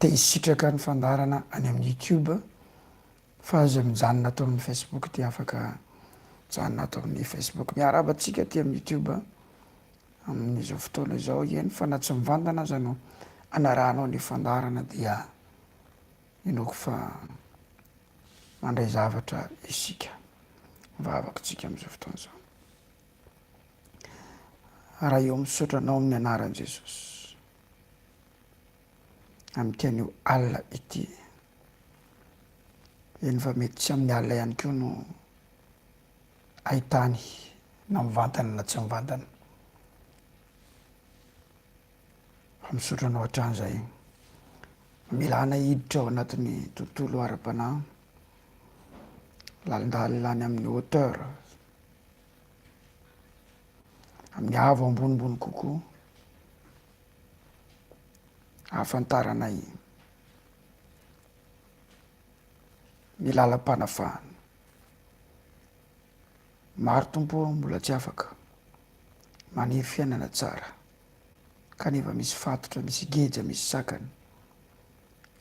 te hisitraka ny fandaharana any amin'ny YouTube fa izay mijanona ato amin'ny Facebook dia afaka mijanona ato amin'ny Facebook. Miarahaba antsika aty amin'ny YouTube amin'izao fotoana izao, eny fa na tsy mivantana aza no anarahanao ny fandaharana dia inoako fa mandray zavatra isika. Mivavaka tsika amin'izao fotoana izao. Ray ô misaotra anao amin'ny anaran'i Jesosy amin'ity anio alina ity. Eny fa mety tsy amin'ny alina ihany koa no ahitany na mivantana na tsy mivantana. Fa misaotra anao hatrany izay. Mila anay hiditra ao anatin'ny tontolo ara-panahy lalindalina any amin'ny hauteur. Amin'ny avo ambonimbony kokoa ahafantaranay ny lalam-panafahana. Maro Tompo ô mbola tsy afaka maniry fiainana tsara kanefa misy fatotra, misy geja, misy sakana.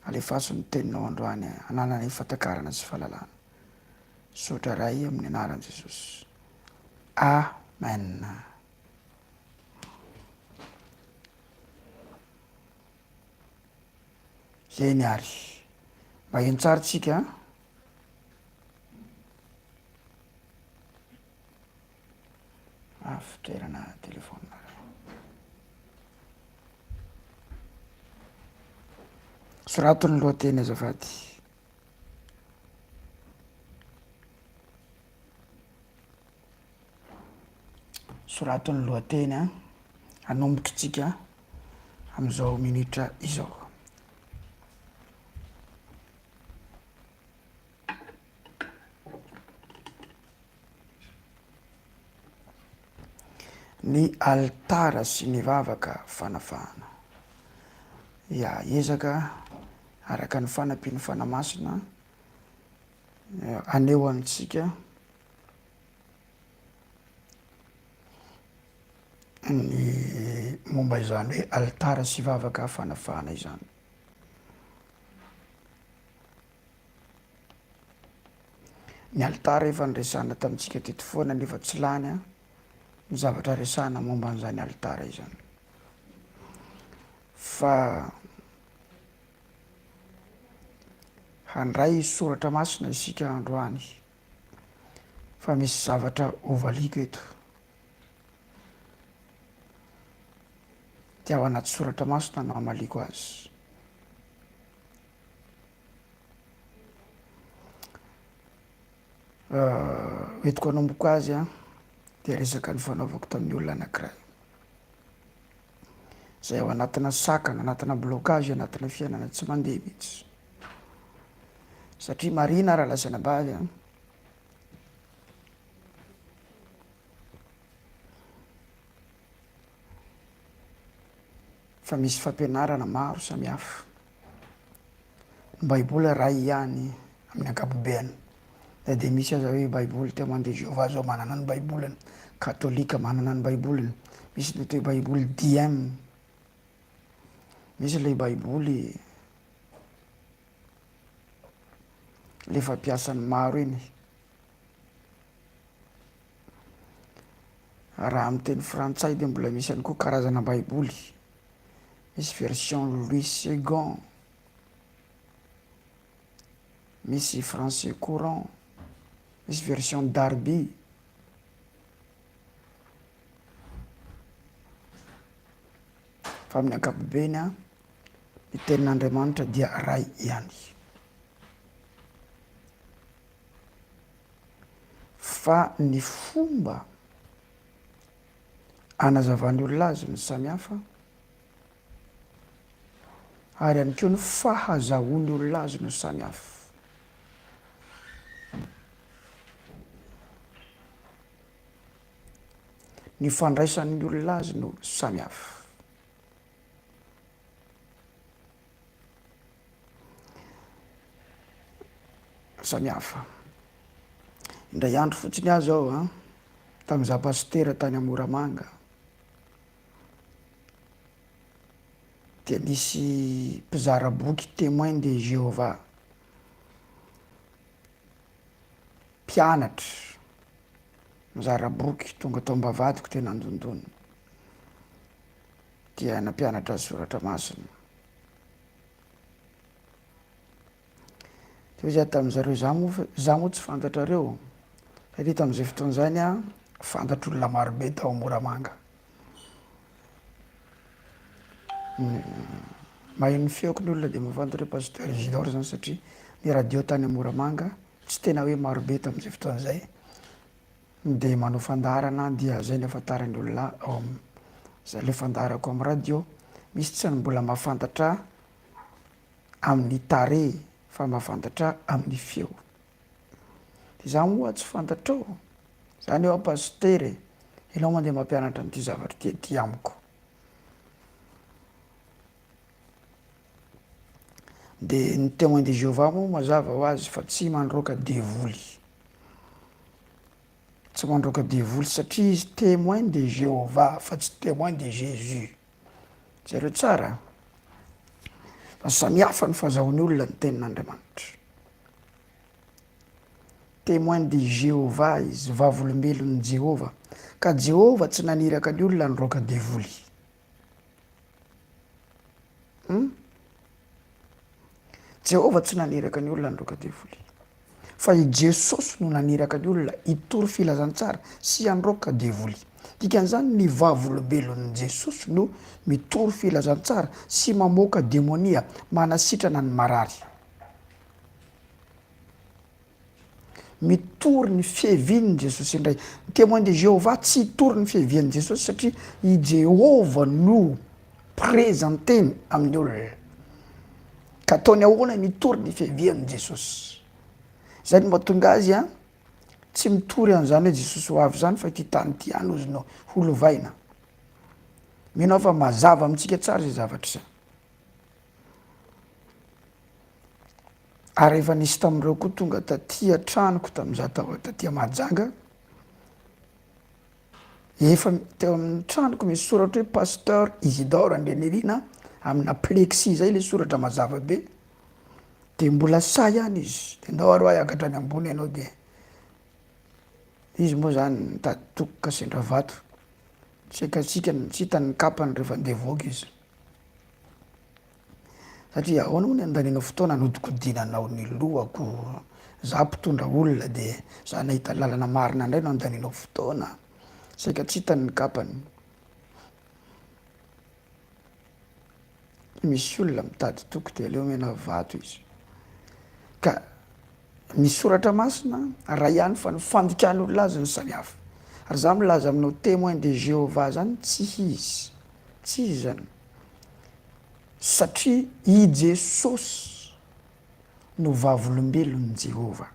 Alefaso ny teninao androany hanananay fahatakarana sy fahalalana. Misaotra Ray amin'ny anaran'i Jesosy. Amen. Eny ary. Mba heno tsara tsika a. Ah, fitoerana telefaonina. Sorato ny lohateny azafady. Sorato ny lohateny an, hanomboka isika amin'izao minitra izao. Ny alitara sy ny vavaka fanafahana. Ya, ezaka araka ny fanampian'ny Fanahy Masina haneho antsika ny momba izany hoe alitara sy vavaka fanafahana izany. Ny alitara efa niresahana tamintsika teto foana nefa tsy lany an, ny zavatra resahana momba an'izany alitara izany. Fa handray soratra masina isika androany fa misy zavatra hovaliako eto. Dia ao anaty soratra masina no hamaliako azy. Hoentiko hanomboka azy an, dia resaka nifanaovako tamin'ny olona anankiray, izay ao anatina sakana, anatina blocage, anatina fiainana tsy mandeha mihitsy, satria marina raha lazaina bavy an, fa misy fampianarana maro samihafa. Ny Baiboly iray ihany amin'ny ankapobeany. Na dia misy aza hoe Baiboly Témoin de Jéhovah zao manana ny Baiboliny, Katolika manana ny Baiboliny, misy ny atao hoe Baiboly DM, misy ilay Baiboly le fampiasan'ny maro iny. Raha amin'ny teny frantsay dia mbola misy ihany koa karazana Baiboly. Misy version Louis Segond, misy français courant, misy version Darby. Fa amin'ny ankapobeny an, ny tenin'Andriamanitra dia ray ihany. Fa ny fomba anazavan'ny olona azy ny samihafa ary ihany koa ny fahazahoan'ny olona azy no samihafa. Ny fandraisan'ny olona azy no samihafa. Samihafa. Indray andro fotsiny aho zao an, tamin'izaho pasitera tany Moramanga. Dia nisy mpizara boky Témoin de Jéhovah, mpianatra, mizara boky tonga tao am-bavahadiko dia nandondona. Dia nampianatra azy soratra masina. Dia hoy za tamin'zareo, za moa fa, za moa tsy fantatrareo, satria tamin'izay fotoana izany an, fantatr'olona marobe tao Moramanga. Maheno ny feoko ny olona de mahafantatra hoe Pasteur Isidore zany satria ny radio tany Moramanga tsy tena hoe marobe tamin'izay fotoana izay, de manao fandaharana dia zay no ahafantaran'ny olona ao am- zay le fandaharako amy radio, misy tsy mbola mahafantatra amin'ny tarehy fa mahafantatra amin'ny feo. De za moa tsy fantatrao, za anie hoa pasitera e, ianao mandeha mampianatra an'ity zavatra ity aty amiko. De ny témoin de Jéhovah moa mazava ho azy fa tsy mandroaka devoly, tsy mandroaka devoly satria izy témoin de Jéhovah fa tsy témoin de Jésus. Jereo tsara fa samy hafa ny fahazahoan'ny olona ny tenin'Andriamanitra. Témoin de Jéhovah izy, vavolombelon'i Jehovah. Ka Jehovah tsy naniraka ny olona handroaka devoly. Hum? Jehovah tsy naniraka ny olona handroaka devoly. Fa i Jesosy no naniraka ny olona hitory filazantsara sy handroaka devoly. Dikan'izany ny vavolombelon'i Jesosy no mitory filazantsara sy mamoaka demonia, manasitrana ny marary. Mitory ny fiavian'i Jesosy indray. Ny Témoins de Jéhovah tsy hitory ny fiavian'i Jesosy satria i Jehovah no présenteny amin'ny olona. Ka ataony ahoana ny hitory ny fiavian'i Jesosy? Zay no mahatonga azy an, tsy mitory an'izany hoe Jesosy ho avy zany fa ity tany ity ihany ozy no ho lovaina. Mino aho fa mazava amintsika tsara izay zavatra izay. Ary efa nisy tamin'ireo koa tonga taty an-tranoko tamin'izaho tao taty Mahajanga, efa teo amin'ny tranoko misy soratra hoe Pasteur Isidore Andrianirina amina plexi zay le soratra mazava be, de mbola sahy ihany izy, de ndao ary hoa hiakatra any ambony ianao de izy moa zany nitady toko ka sendra vato, tsy haikatsika tsy hitany ny kapany rehefa andeha hivoaka izy. Satria ahoana moa ny andanianao fotoana anodikodinanao ny lohako, za mpitondra olona de za nahita lalana marina indray no andanianao fotoana, saika tsy hitany ny kapany. Misy olona mitady toky de aleo omena vato izy. Ka ny soratra masina ray ihany fa ny fandikan'olona azy no samihafa. Ary za milaza aminao témoin de Jéhovah zany tsy izy, tsy izy zany. Satria i Jesosy no vavolombelon'i Jehovah.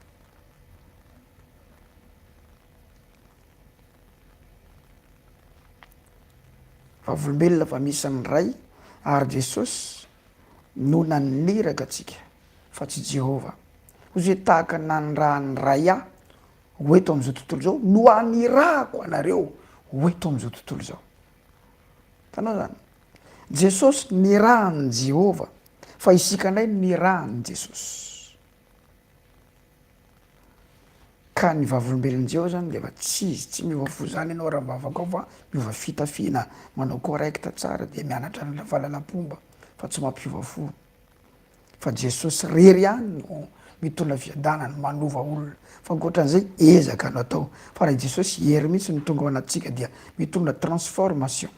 Vavolombelona fa misy ny Ray ary Jesosy no naniraka antsika fa tsy Jehovah. Hoy izy hoe tahaka ny nanirahan'ny Ray ahy ho eto amin'izao tontolo izao no anirahako anareo ho eto amin'izao tontolo izao. Hitanao zany? Jesosy nirahan'i Jehovah fa isika indray nirahan'i Jesosy. Ka ny vavolombelon'i Jehovah zany de efa tsy izy, tsy miova fo zany ianao raha mivavaka ao fa miova fitafiana, manao correct tsara de mianatra ny fahalalam-pomba fa tsy mampiova fo. Fa Jesosy rery ihany no mitondra fiadanana, manova olona. Fa ankoatran'izay ezaka no atao. Fa raha i Jesosy hery mihitsy no tonga ao anatintsika dia mitondra transformation.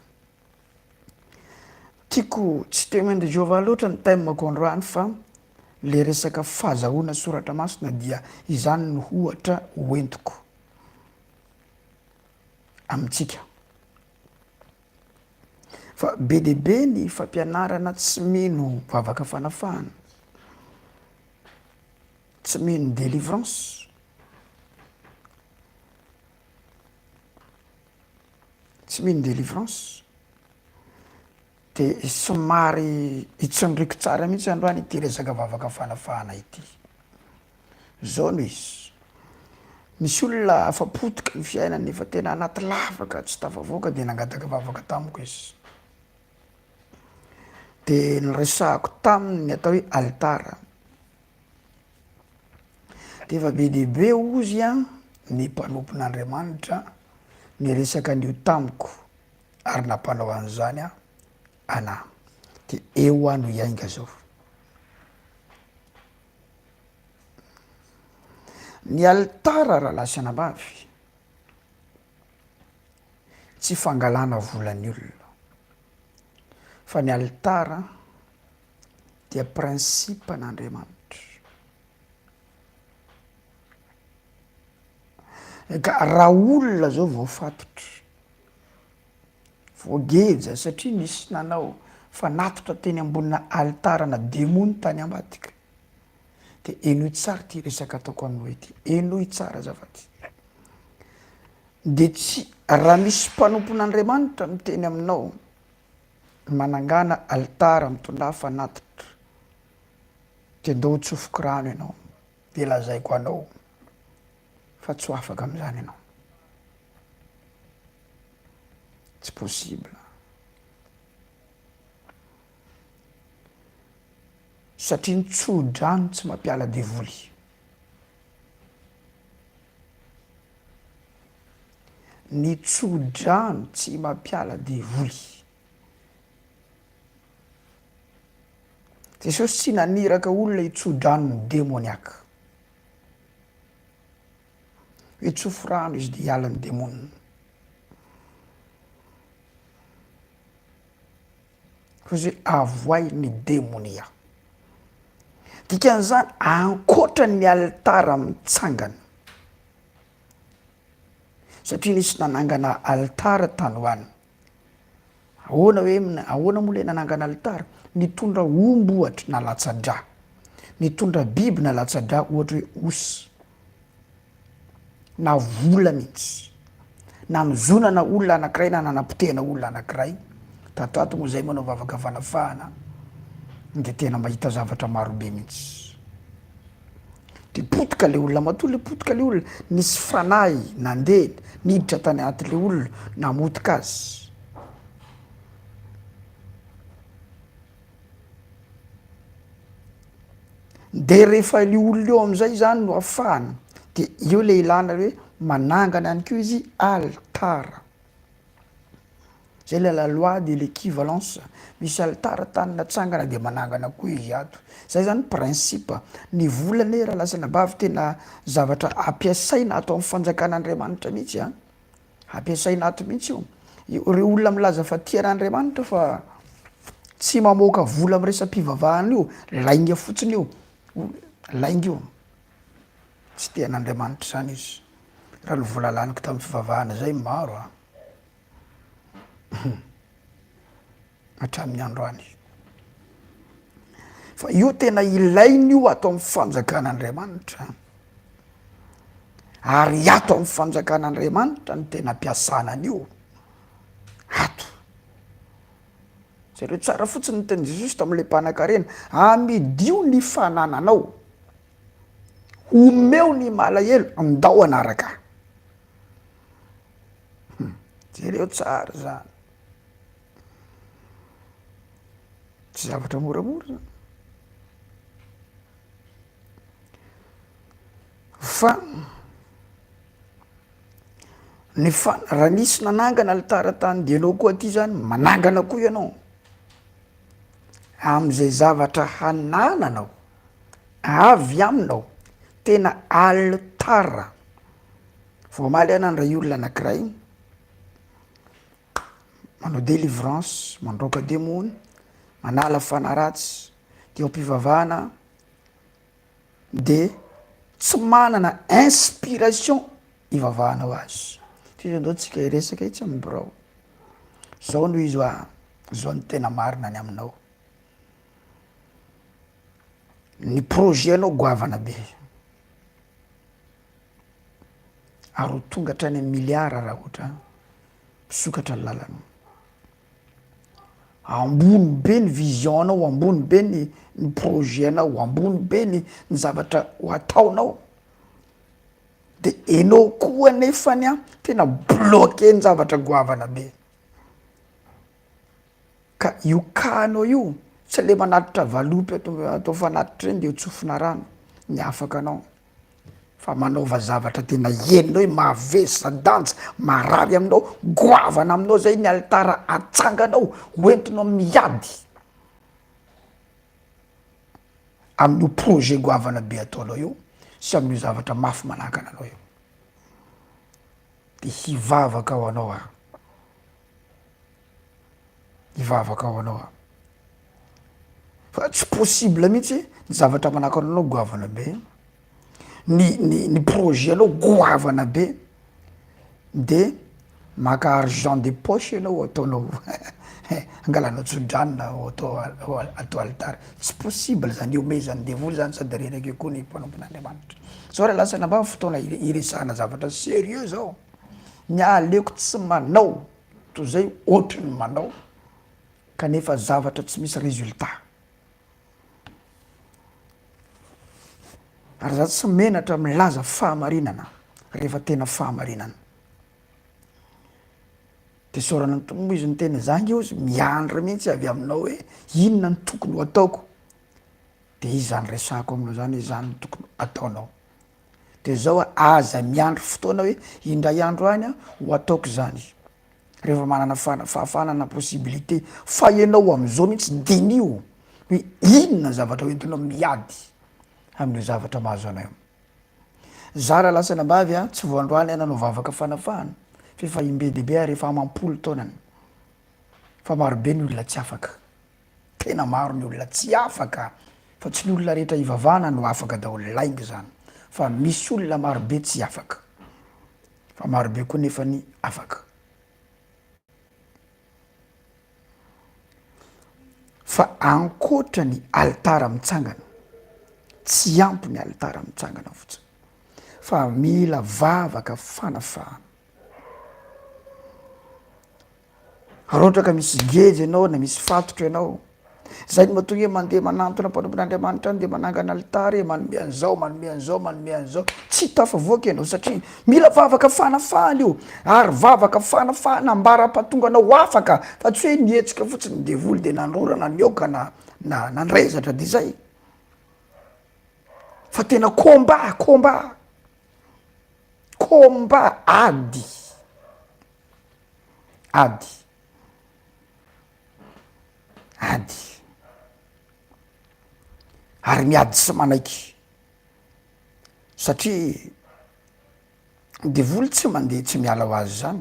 Tiako tsy témoin de Jéhovah loatra ny thème-ko androany fa le resaka fahazahoana soratra masina dia izany no ohatra hoentiko amintsika. Fa be dia be ny fampianarana tsy mino vavaka fanafahana, tsy mino délivrance, tsy mino délivrance, de somary itsondriko tsara mihitsy androany ity resaka vavaka fanafahana ity. Zao no izy, nisy olona afa-potika ny fiainany efa tena anaty lavaka tsy tafavoaka de nangataka vavaka tamiko izy. De niresahako taminy ny atao hoe alitara. De efa be dia be hozy an ny mpanompon'Andriamanitra niresaka an'io tamiko ary nampanao an'izany aho anah. De eo aho no hiainga zao. Ny alitara rahalahy sy anabavy tsy fangalana volan'ny olona fa ny alitara dia principe an'Andriamanitra. Ka raha olona zao voafatotra, voageja satria nisy nanao fanatitra teny ambonina alitarana demony tany ambadika, de henoy tsara ty resaka ataoko aminao ity, henoy tsara azafady. De tsy, raha misy mpanompon'Andriamanitra miteny aminao manangàna alitara mitondrà fanatitra de ndao ho tsofiko rano ianao de lazaiko anao fa tsy ho afaka am'zany ianao, tsy possible. Satria ny tso-drano tsy mampiala devoly. Ny tso-drano tsy mampiala devoly. Jesosy tsy naniraka olona hitso-drano ny demoniaka. Hoe tsofy rano izy de hiala ny demonina. Fa izy hoe avoay ny demonia. Dikan'izany ankoatra ny alitara mitsangana, satria nisy nanangana alitara tany ho any. Ahoana hoe ahoana moa le nanangana alitara? Nitondra omby ohatra nalatsa-drà, nitondra biby nalatsa-drà ohatra hoe osy. na vola mihitsy, nanozonana olona anakiray na nanapotehana olona anakiray, tato ato moa zay manao vavaka fanafahana de tena mahita zavatra maro be mihitsy, de potika le olona, matoa le potika le olona nisy fanahy nandeha niditra tany anaty le olona namotika azy. De rehefa io olona io am'izay zany no afahana de eo le ilana hoe manangana ihany koa izy alitara, zay le la loi de l'equivalence, misy alitara tany natsangana de manangana koa izy ato, zay zany principe, ny vola anie rahalahy sy anabavy tena zavatra ampiasaina ato amy fanjakan'Andriamanitra mihitsy an. Ampiasaina ato mihitsy io. Ireo olona milaza fa tia an'Andriamanitra fa tsy mamoaka vola amin'ny resa-pivavahana io, lainga fotsiny io, lainga io. Tsy tia an'Andriamanitra izany izy. Raha ny vola laniko tamin'ny fivavahana izay maro an. Hatramin'ny androany. Fa io tena ilaina io ato amin'ny fanjakan'Andriamanitra. Ary ato amin'ny fanjakan'Andriamanitra no tena ampiasana an'io. Ato. Jereo tsara fotsiny ny tenin'i Jesosy tamin'ilay mpanankarena, amidio ny fanananao, omeo ny malahelo, andao hanaraka ahy. Hmm, jereo tsara zany. Tsy zavatra moramora zany. Fa ny fa- raha nisy nanangana alitara tany de ianao koa aty zany manangana koa ianao am'izay zavatra hanananao avy aminao tena alitara. Vao omaly aho nandray olona anakiray manao délivrance, mandroaka demony, manala fanahy ratsy, de eo am-pivavahana de tsy manana inspiration hivavahana ho azy, ty zao ndao tsika hiresaka etsy amy birao, zao no izy hoa, zao no tena marina ny aminao, ny projet anao goavana be, ary ho tonga hatrany amy milliard raha ohatra misokatra ny lalanao. Ambony be ny vision anao, ambony be ny ny projet anao, ambony be ny ny zavatra ho ataonao, de enao koa nefany an tena bloquer ny zavatra goavana be, ka io cas anao io. Tsy le manatitra valopy atao atao fanatitra reny de tsofina rano ny afaka anao fa manaova zavatra tena henonao hoe mavesa-danja, marary aminao, goavana aminao zay ny alitara atsanganao hoentinao miady amin'io projet goavana be ataonao io sy amin'io zavatra mafy manakana anao io de hivavaka ho anao aho. Hivavaka ho anao aho. Fa tsy possible mihitsy ny zavatra manakana anao goavana be, ny ny ny projet anao goavana be, de maka argent de poche ianao ataonao angalanao tso-drano na atao atao alitara, tsy possible zany, ihomehezan'ny devoly zany sady reraka eo koa ny mpanompon'Andriamanitra. Zao raha lasa namba fotoana iresahana zavatra sérieux zao, ny ahy aleoko tsy manao. Toy izay ohatry ny manao kanefa zavatra tsy misy résultat. Ary za tsy menatra milaza fahamarinana rehefa tena fahamarinana. De isaorana ny Tompo moa izy niteny za nge ozy miandry mihitsy avy aminao hoe inona no tokony ho ataoko, de izy zany resahako aminao zany hoe zany no tokony ataonao. De zao a, aza miandry fotoana hoe indray andro any ho ataoko izany, rehefa manana fahafahana na possibilité, fa ianao am'zao mihitsy diniho hoe inona ny zavatra hoentinao miady amin'io zavatra mahazo anao io. Za raha lasa anabavy a, tsy vao androany aho nanao vavaka fanafahana f'efa imbe dehibe ary efa amam-polo taonany, fa marobe ny olona tsy afaka. Tena maro ny olona tsy afaka fa tsy ny olona rehetra ivavahana no afaka daholo lainga izany fa misy olona marobe tsy afaka fa marobe koa nefa ny afaka. Fa ankoatra ny alitara mitsangana, tsy ampy ny alitara mitsangana fotsiny fa mila vavaka fanafahana. Raha ohatra ka misy geja ianao na misy fatotra ianao, zay no mahatonga hoe mandeha manantona mpanompon'Andriamanitra any de manangana alitara e, manome an'izao, manome an'izao, manome an'izao, tsy tafavoaka ianao satria mila vavaka fanafahana io, ary vavaka fanafahana ambara-pahatonga anao ho afaka fa tsy hoe nihetsika fotsiny ny devoly de nandrorana nihoaka na na nandrezatra de zay, fa tena combat, combat, combat, ady. Ady. Ady. Ary miady tsy manaiky. Satria ny devoly tsy mandeha tsy miala ho azy zany.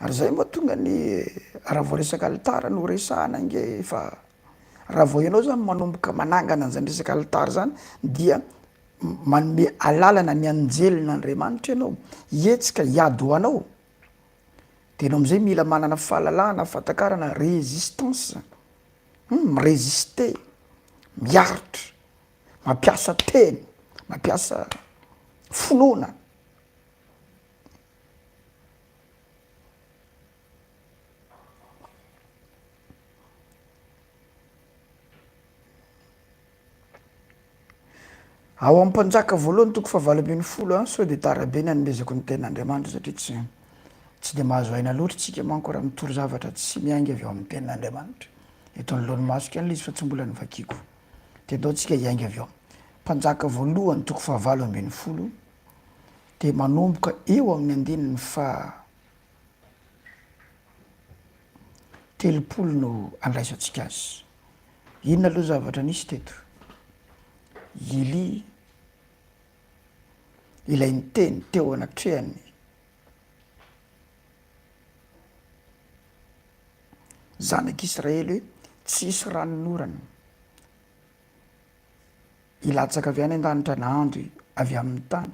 Ary zay moa tonga ny raha vao resaka alitara no resahana ange fa raha vao ianao zany manomboka manangana an'izany resaka alitara zany dia Manome alalana ny anjelin'Andriamanitra ianao hihetsika hiady ho anao, de ianao am'zay mila manana fahalalahana, fahatakarana, résistance, hum mi-résister, miaritra, mampiasa teny, mampiasa finoana. Ao amin'ny Mpanjaka voalohany toko fahavalo ambin'ny folo a, sao dia tara be ny hanomezako ny tenin'Andriamanitra satria tsy tsy dia mahazo aina loatra isika manko raha mitory zavatra tsy miainga avy ao amin'ny tenin'Andriamanitra. Eto anoloan'ny masoko ihany ilay izy fa tsy mbola novakiako. Dia andao tsika hiainga avy ao. Mpanjaka voalohany toko fahavalo ambin'ny folo dia manomboka eo amin'ny andininy faha 30 no andraisantsika azy. Inona aloha zavatra nisy teto? Elia ilay niteny teo anatrehan'ny zanak'Israely hoe tsy hisy ranonorana hilatsaka avy any an-danitra na ando avy amin'ny tany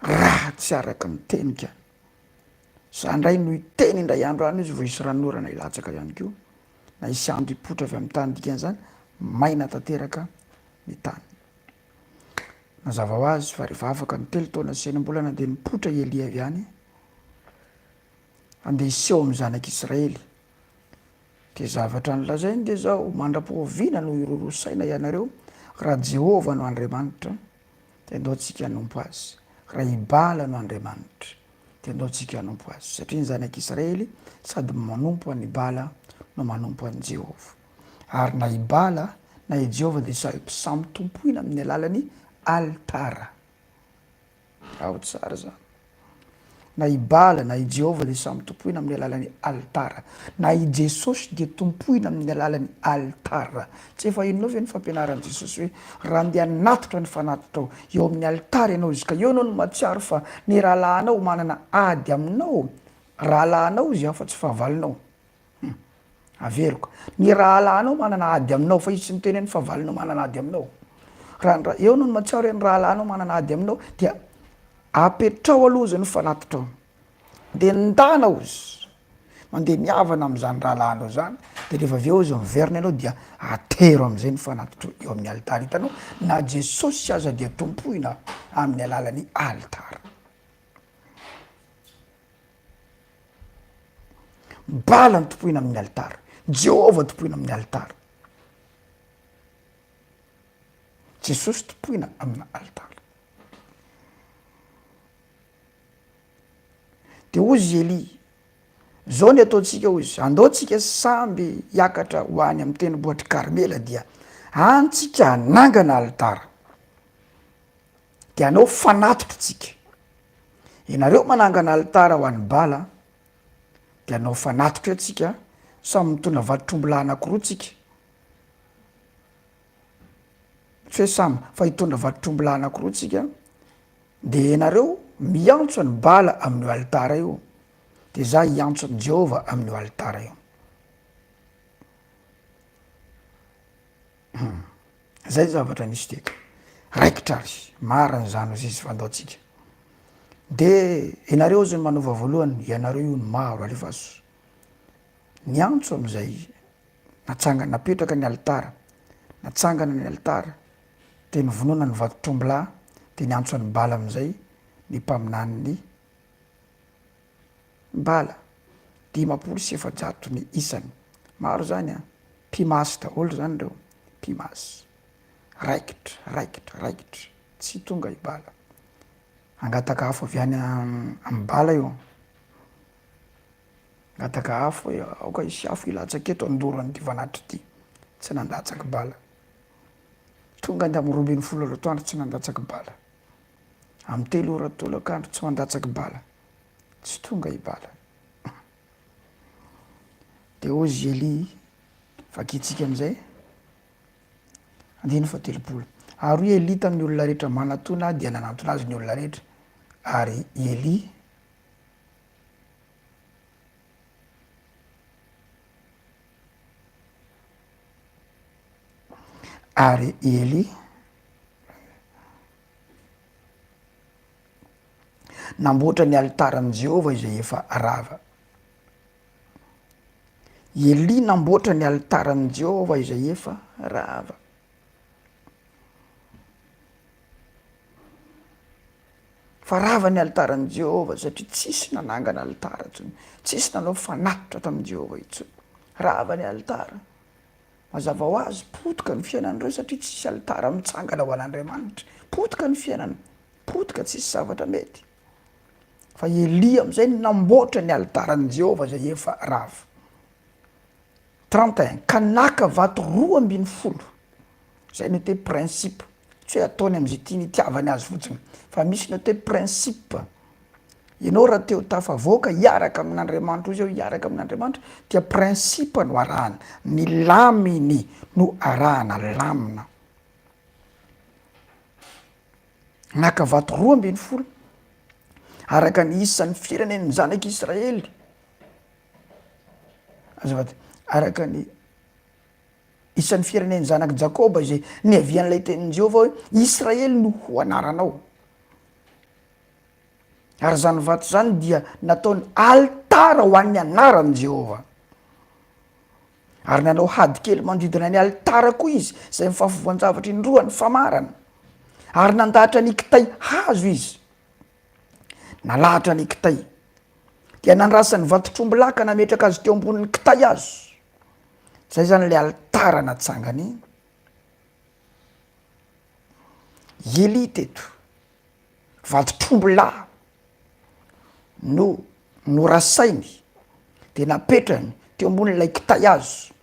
raha tsy araka ny tenika. Za ndray no hiteny indray andro any izy vao hisy ranonorana hilatsaka ihany koa na hisy ando hipoitra avy amin'ny tany dikan'izany maina tanteraka ny tany. Mazava ho azy fa rehefa afaka ny telo taona sy enim-bolana dia nipoitra i Elia avy any handeha hiseho amin'ny zanak'Israely. Dia zavatra nolazainy dia izao, mandra-pahoviana no hiroroa saina ianareo raha Jehovah no Andriamanitra dia andao tsika hanompo azy. Raha i Bala no Andriamanitra. Dia andao tsika hanompo azy. Satria ny zanak'Israely sady manompo an'i Bala no manompo an'i Jehovah. Ary na i Bala na i Jehovah dia samy tompoina amin'ny alalan'ny alitara. Ao tsara zany. Na i Bala na i Jehovah dia samy tompoina amin'ny alalan'ny alitara. Na i Jesosy dia tompoina amin'ny alalan'ny alitara. Tsy efa henonao ve ny fampianaran'i Jesosy hoe raha andeha hanatitra ny fanatitrao eo amin'ny alitara ianao izy ka eo ianao no mahatsiaro fa ny rahalahinao manana ady aminao, rahalahinao izy an fa tsy fahavalonao. Hum. Averiko. Ny rahalahinao manana ady aminao, fa izy tsy miteny hoe ny fahavalonao manana ady aminao. Raha ny ra- eo no mahatsiaro hoe ny rahalahinao manana ady aminao, dia apetrao aloha izy ny fanatitrao. Dia ndana ozy, mandeha mihavana amin'izany rahalahinao izany, dia rehefa avy eo izy miverina ianao dia atero amin'izay ny fanatitrao eo amin'ny alitara. Hitanao, na Jesosy aza dia tompoina amin'ny alalan'ny alitara. Bala no tompoina amin'ny alitara. Jehovah tompoina amin'ny alitara. Jesosy tompoina amina alitara. De hozy Elia, zao ny ataontsika hozy, andao tsika samby hiakatra ho any amin'ny tendrombohitr'i Karmela dia any tsika hanangana alitara. Dia hanao fanatitra tsika. Ianareo manangana alitara ho an'i Bala, dia hanao fanatitra eo tsika, samy mitondra vatotr'ombilahy anankiroa tsika. Tsy hoe samy, fa hitondra vatotr'ombilahy anankiroa tsika, dia ianareo miantso an'i Bala amin'io alitara io, dia za hiantso an'i Jehovah amin'io alitara io. Hum. Zay ny zavatra nisy teto. Raikitra ary, marina izany hozy izy fa andao tsika. De ianareo hozy no manova voalohany, ianareo io no maro, alefaso. Niantso am'izay, natsangana, napetraka ny alitara, natsangana ny alitara, de novonoina ny vatotr'ombilahy, de niantso an'i Bala am'izay ny mpaminanin'i Bala, 450 ny isany. Maro zany an! Mpimasy daholo zany reo, mpimasy. Raikitra, raikitra, raikitra, tsy tonga i Bala. Hangataka afo avy any amin'i Bala io. Hangataka afo hoe aoka hisy afo hilatsaka eto handoro an'ity vanatitra ity. Tsy nandatsaky bala. Tonga any amin'ny 12 ora atoandro tsy nandatsaky bala. Amin'ny 3 ora tolakandro tsy mandatsaky bala. Tsy tonga i Bala. Dia hozy i Elia, vakintsika amin'izay, andininy faha-30. Ary hoy Elia tamin'ny olona rehetra, Manatòna ahy, dia nanantona azy ny olona rehetra. Ary i Elia ary i Elia Namboatra ny alitaran'i Jehovah izay efa rava. I Elia namboatra ny alitaran'i Jehovah izay efa rava. Fa rava ny alitaran'i Jehovah satria tsisy nanangana alitara intsony, tsisy nanao fanatitra tamin'i Jehovah intsony. Rava ny alitara. Mazava ho azy, potika ny fiainan'ireo satria tsisy alitara mitsangana ho an'Andriamanitra. Potika ny fiainana. Potika tsisy zavatra mety. Fa Elia am'izay namboatra ny alitaran'i Jehovah izay efa rava. 31 ka naka vato 12, zay no atao hoe principe, tsy hoe ataony am'izay tiany itiavany azy fotsiny, fa misy ny atao hoe principe. Ianao raha te ho tafavoaka hiaraka amin'Andriamanitra, hoy izy hoe hiaraka amin'Andriamanitra dia principe no arahana, ny laminy no arahana, lamina. Naka vato 12, araka ny isan'ny firenen'ny zanak'Israely, azafady, araka ny isan'ny firenen'ny zanak'i Jakoba izay niavian'ilay tenin'i Jehovah hoe, Israely no ho anaranao. Ary izany vato izany dia nataony alitara ho an'ny anaran'i Jehovah. Ary nanao hady kely manodidina ny alitara koa izy, izay mifafovoan-javatra indroa ny famarana. Ary nandahatra ny kitay hazo izy. Nalahatra ny kitay. Dia nandrasany vatotr'ombilahy ka nametraka azy teo ambonin'ny kitay hazo. Izay izany ilay alitara natsangany Elia teto. Vatotr'ombilahy. no norasainy de napetrany teo ambonin'ilay kitay hazo,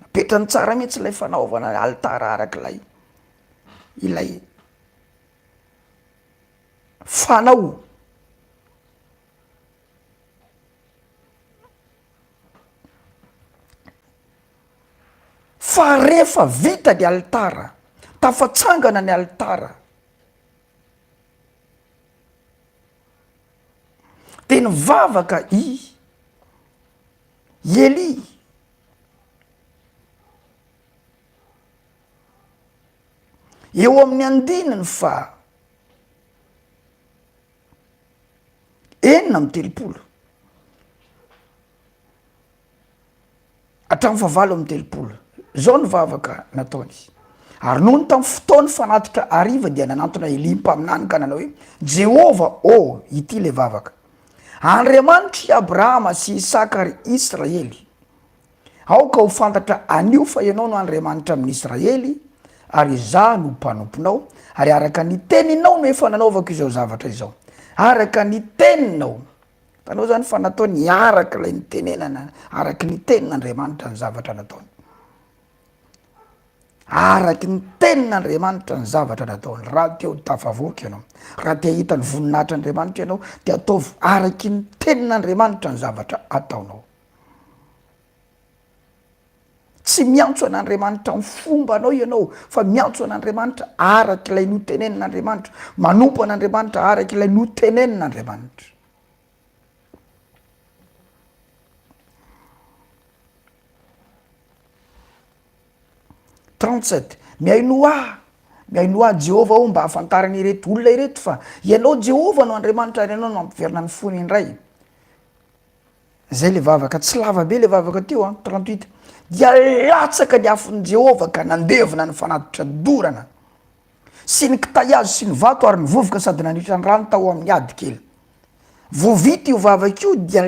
napetrany tsara mihitsy ilay fanaovana alitara arak'ilay ilay fanao. Fa rehefa vita ny alitara, tafatsangana ny alitara, de nivavaka i Elia. Eo amin'ny andininy faha 36 hatramin'ny fahavalo amby telopolo. Izao ny vavaka nataony. Ary nony tamin'ny fotoan'ny fanatitra hariva dia nanantona Elia mpaminany ka nanao hoe, Jehovah ô, ity ilay vavaka. Andriamanitr'i Abrahama sy Isaka ary Israely, aoka ho fantatra anio fa ianao no Andriamanitra amin'ny Israely, ary izaho no mpanomponao, ary araka ny teninao no efa nanaovako izao zavatra izao. Araka ny teninao. Hitanao zany fa nataony araka ilay nitenenana, araky ny tenin'Andriamanitra ny zavatra nataony. Araky ny tenin'Andriamanitra ny zavatra nataony. Raha te ho tafavoaka ianao, raha te hahita ny voninahitr'Andriamanitra ianao, de ataovy araky ny tenin'Andriamanitra ny zavatra ataonao. Tsy miantso an'Andriamanitra amin'ny fombanao ianao fa miantso an'Andriamanitra araka ilay notenenin'Andriamanitra, manompo an'Andriamanitra araka ilay notenenin'Andriamanitra. 37 Mihainoa ahy, mihainoa ahy Jehovah ô mba hahafantarana ireto olona ireto fa ianao Jehovah no Andriamanitra ary ianao no mampiverina ny fony indray. Zay le vavaka, tsy lava be le vavaka teo an, 38 dia latsaka ny afon'i Jehovah ka nandevona ny fanatitra dorana sy ny kitay hazo sy ny vato ary ny vovoka sady nanitra ny rano tao amin'ny ady kely. Vao vita io vavaka io dia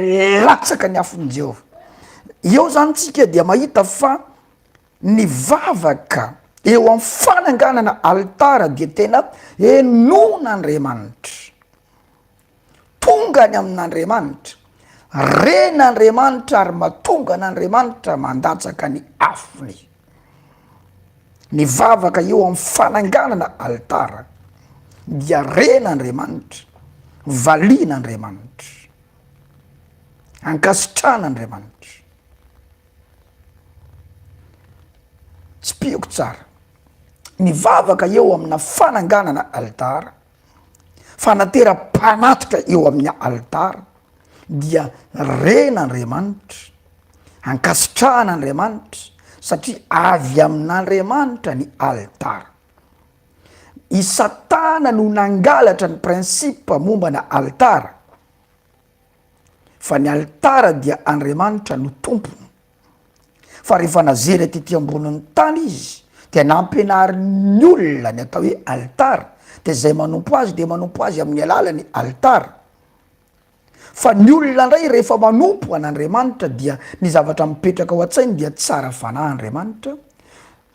latsaka ny afon'i Jehovah. Eo zany tsika dia mahita fa ny vavaka eo amin'ny fananganana alitara dia tena henoan'Andriamanitra. Tonga any amin'Andriamanitra, ren'Andriamanitra ary mahatonga an'Andriamanitra mandatsaka ny afony. Ny vavaka eo amin'ny fananganana alitara dia ren'Andriamanitra, valian'Andriamanitra, ankasitrahan'Andriamanitra. Tsipihiko tsara, ny vavaka eo amina fananganana alitara Fanatera-panatitra eo amin'ny alitara dia ren'Andriamanitra, ankasitrahan'Andriamanitra satria avy amin'Andriamanitra ny alitara. I Satana no nangalatra ny principe mombana alitara, fa ny alitara dia Andriamanitra no tompony. Fa rehefa nazera tety ambonin'ny tany izy dia nampianarin'ny olona ny atao hoe alitara, dia izay manompo azy dia manompo azy amin'ny alalan'ny alitara. Fa ny olona indray rehefa manompo an'Andriamanitra dia ny zavatra mipetraka ao an-tsainy dia tsara fanahy Andriamanitra,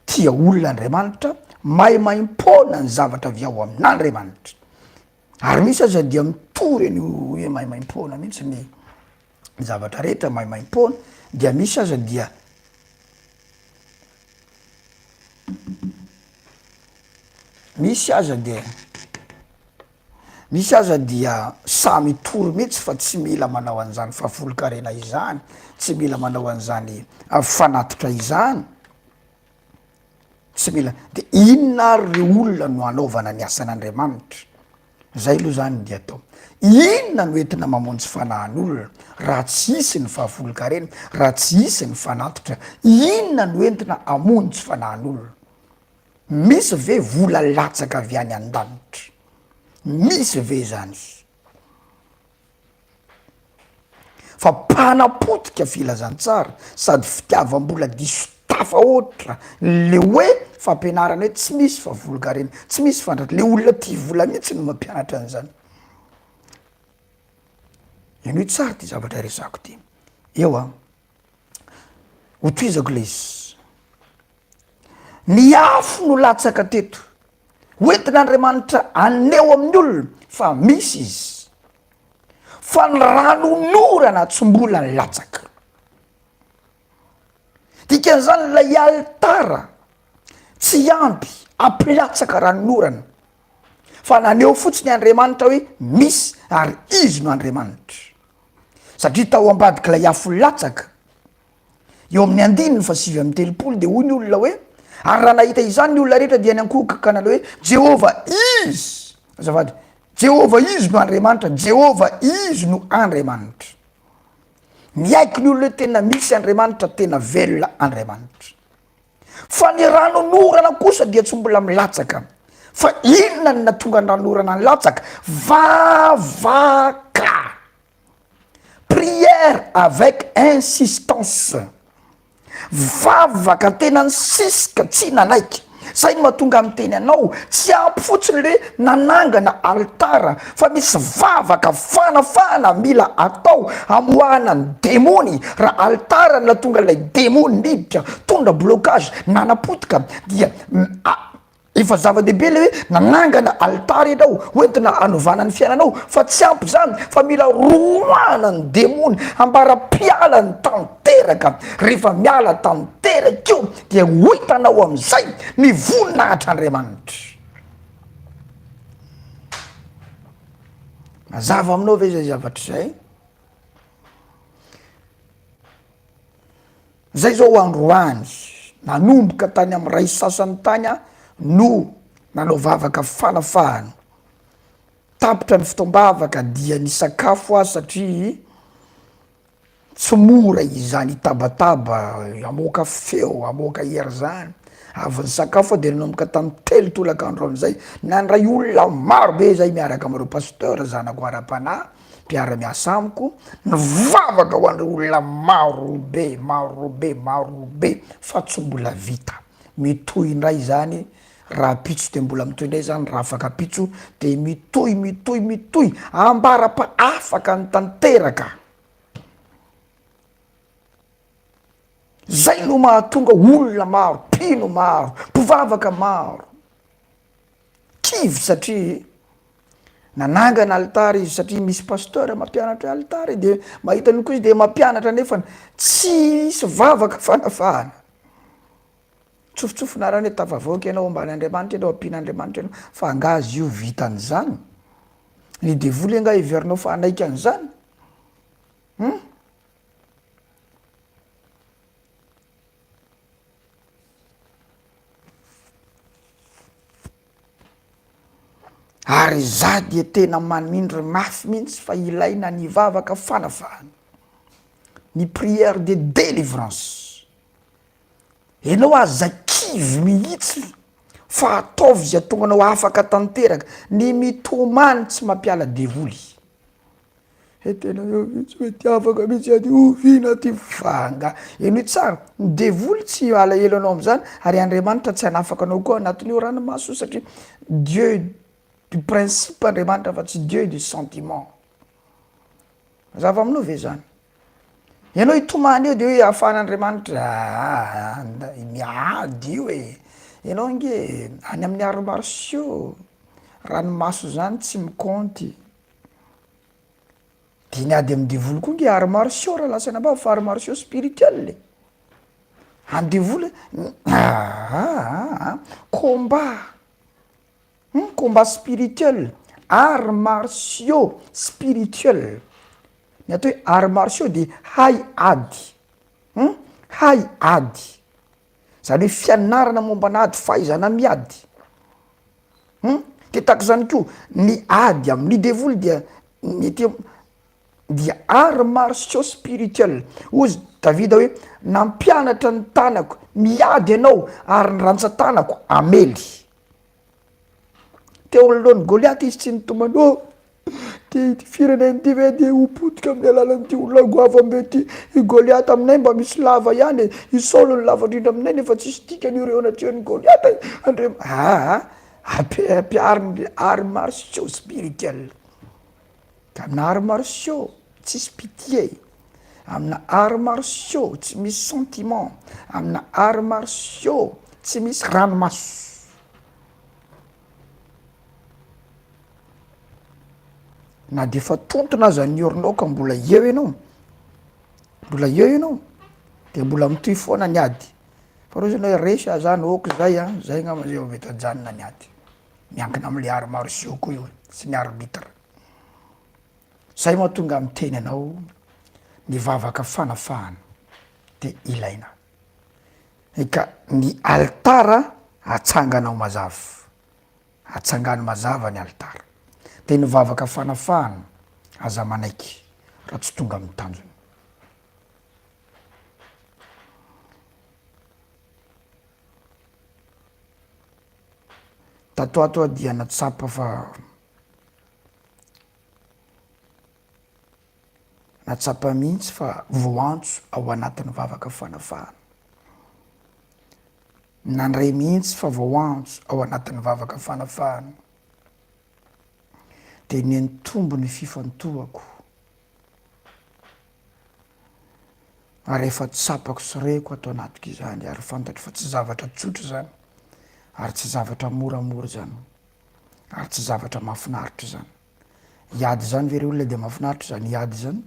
tia olona Andriamanitra, maimaimpoana ny zavatra avy ao amin'Andriamanitra. Ary misy aza dia mitory an'io hoe maimaimpoana mihitsy ny ny zavatra rehetra maimaimpoana dia misy aza dia misy aza dia misy aza dia samy mitory mihitsy fa tsy mila manao an'izany fahafolonkarena izany, tsy mila manao an'izany fanatitra izany. Tsy mila, de inona ary re olona no hanaovana ny asan'Andriamanitra? Zay aloha zany ny atao. Inona no entina mamonjy fanahin'olona raha tsy hisy ny fahafolonkarena, raha tsy hisy ny fanatitra? Inona no entina hamonjy fanahin'olona? Misy ve vola latsaka avy any an-danitra? Misy ve zany? Fa mpanapotika filazantsara sady fitiavam-bola diso tafahoatra le hoe fampianarana hoe tsy misy fa volgarena, tsy misy fandratra, le olona tia vola mihitsy no mampianatra an'izany. Henoy tsara ty zavatra resako ty. Eo an, hotohizako le izy. Ny afo no latsaka teto. Hoentin'Andriamanitra haneho amin'ny olona fa misy izy. Fa ny ranonorana tsy mbola nilatsaka. Dikan'izany ilay alitara tsy ampy hampilatsaka ranonorana fa naneho fotsiny Andriamanitra hoe misy ary izy no Andriamanitra. Satria tao ambadik'ilay afo latsaka, eo amin'ny andininy fa 39 dia hoy ny olona hoe ary raha nahita izany ny olona rehetra dia niankohoka ka nanao hoe Jehovah izy, azafady, Jehovah izy no Andriamanitra, Jehovah izy no Andriamanitra. Miaiky ny olona hoe tena misy Andriamanitra, tena velona Andriamanitra. Fa ny ranonorana kosa dia tsy mbola milatsaka. Fa inona no nahatonga ny ranonorana nilatsaka? Vavaka! Prière avec insistance. Vavaka tena nisisika tsy nanaiky. Zay no mahatonga miteny anao, tsy ampy fotsiny le nanangana alitara fa misy vavaka fanafahana mila atao amoahana ny demony, raha alitara no nahatonga ilay demony niditra, tondra blocage, nanapotika dia Efa zava-dehibe le hoe nanangana alitara ianao hoentina hanovana ny fiainanao fa tsy ampy izany fa mila roahana ny demony ambara-pialany tanteraka. Rehefa miala tanteraka io dia ho hitanao amin'izay ny voninahitr'Andriamanitra. Mazava aminao ve izay zavatra izay? Zay zao androany nanomboka tany amy ray sasany tany aho no nanao vavaka fanafahana, tapitra ny fotoam-bavaka dia nisakafo aho satria tsy mora izany hitabataba hamoaka feo hamoaka hery zany, avy nisakafo aho de nanomboka tamy telo tolakandro amizay, nandray olona maro be zay miaraka amreo pasteur zanako ara-panahy, mpiara-miasa amiko, nivavaka ho an'ireo olona marobe, marobe, marobe fa tsy mbola vita. Mitohy indray izany rahampitso de mbola mitohy indray zany rahafakampitso de mitohy, mitohy, mitohy ambara-pa afaka ny tanteraka. Zay no mahatonga olona maro, mpino maro, mpivavaka maro kivy satria nanangana alitara izy satria misy pasteur mampianatra alitara de mahita an'io koa izy de mampianatra nefany tsy hisy vavaka fanafahana. Tsofotsofina ara ny hoe tafavoaka ianao ambany Andriamanitra ianao ampian'Andriamanitra ianao fa angaha izy io vitan'izany? Ny devoly angaha heverinao fa hanaiky an'izany? Hum? Ary za dia tena manindry mafy mihitsy fa ilaina ny vavaka fanafahana, ny prière de délivrance. Enao aza kivy mihitsy fa ataovy izay ahatonga anao afaka tanteraka, ny mitomany tsy mampiala devoly. He tena eo mihitsy hoe ty afaka mihitsy ady oviana ty fa nga henoy tsara ny devoly tsy alahelo anao am'zany ary Andriamanitra tsy hanafaka anao koa anatin'io ranomaso io satria Dieu du principe Andriamanitra fa tsy Dieu du sentiment mazava aminao ve zany? Ianao hitomany eo de hoe ahafahan'Andriamanitra aa miady io e, ianao ange any amin'ny arts martiaux ranomaso zany tsy mikaonty. De ny ady amin'ny devoly koa nge arts martiaux raha lasa any ambava fa arts martiaux spirituel e, any devoly aa combat hum combat spirituel, arts martiaux spirituel, ny atao hoe arts martiaux de hay ady hum hay ady, zany hoe fianarana momba an'ady, fahaizana miady. Hum! De tahaka izany koa, ny ady amin'ny devoly dia ny ety dia arts martiaux spirituel. Hozy Davida hoe, nampianatra ny tanako miady ianao ary ny rantsan-tanako hamely. Teo anoloan'i Goliata izy tsy nitomany, oh! Ty ity firenena ity ve dia ho potika amin'ny alalan'ity olona goavambe ity? I Goliata aminay mba misy lava ihany e! I Saoly no lava indrindra aminay nefa tsisy dikany io reo anatrehan'i Goliata e! Andriam aa ampihariny ny arts martiaux spirituel. Ka amina arts martiaux tsisy pitié, amina arts martiaux tsy misy sentiment, amina arts martiaux tsy misy ranomaso. Na dia efa tontona aza ny orinao ka mbola eo ianao, mbola eo ianao, de mbola mitohy foana ny ady. Fa raha ohatra hoe resy aho zany, ok zay an, zay angamba zay vao mety ajanona ny ady. Miankina am'le arts martiaux koa io e, sy ny arbitre. Zay mahatonga miteny anao ny vavaka fanafahana de ilaina. Eka, ny alitara atsanganao mazava. Atsangano mazava ny alitara. Dia ny vavaka fanafahana, aza manaiky raha tsy tonga amin'ny tanjona. Tato ato aho dia natsapa fa natsapa mihitsy fa voantso ao anatin'ny vavaka fanafahana. Nandray mihitsy fa voantso ao anatin'ny vavaka fanafahana. Dia niantombo ny fifantohako. Ary efa tsapako sy reko ato anatiko izany ary fantatro fa tsy zavatra tsotra izany ary tsy zavatra moramora izany ary tsy zavatra mahafinaritra izany. Hiady izany ve ry olona dia mahafinaritra izany hiady izany?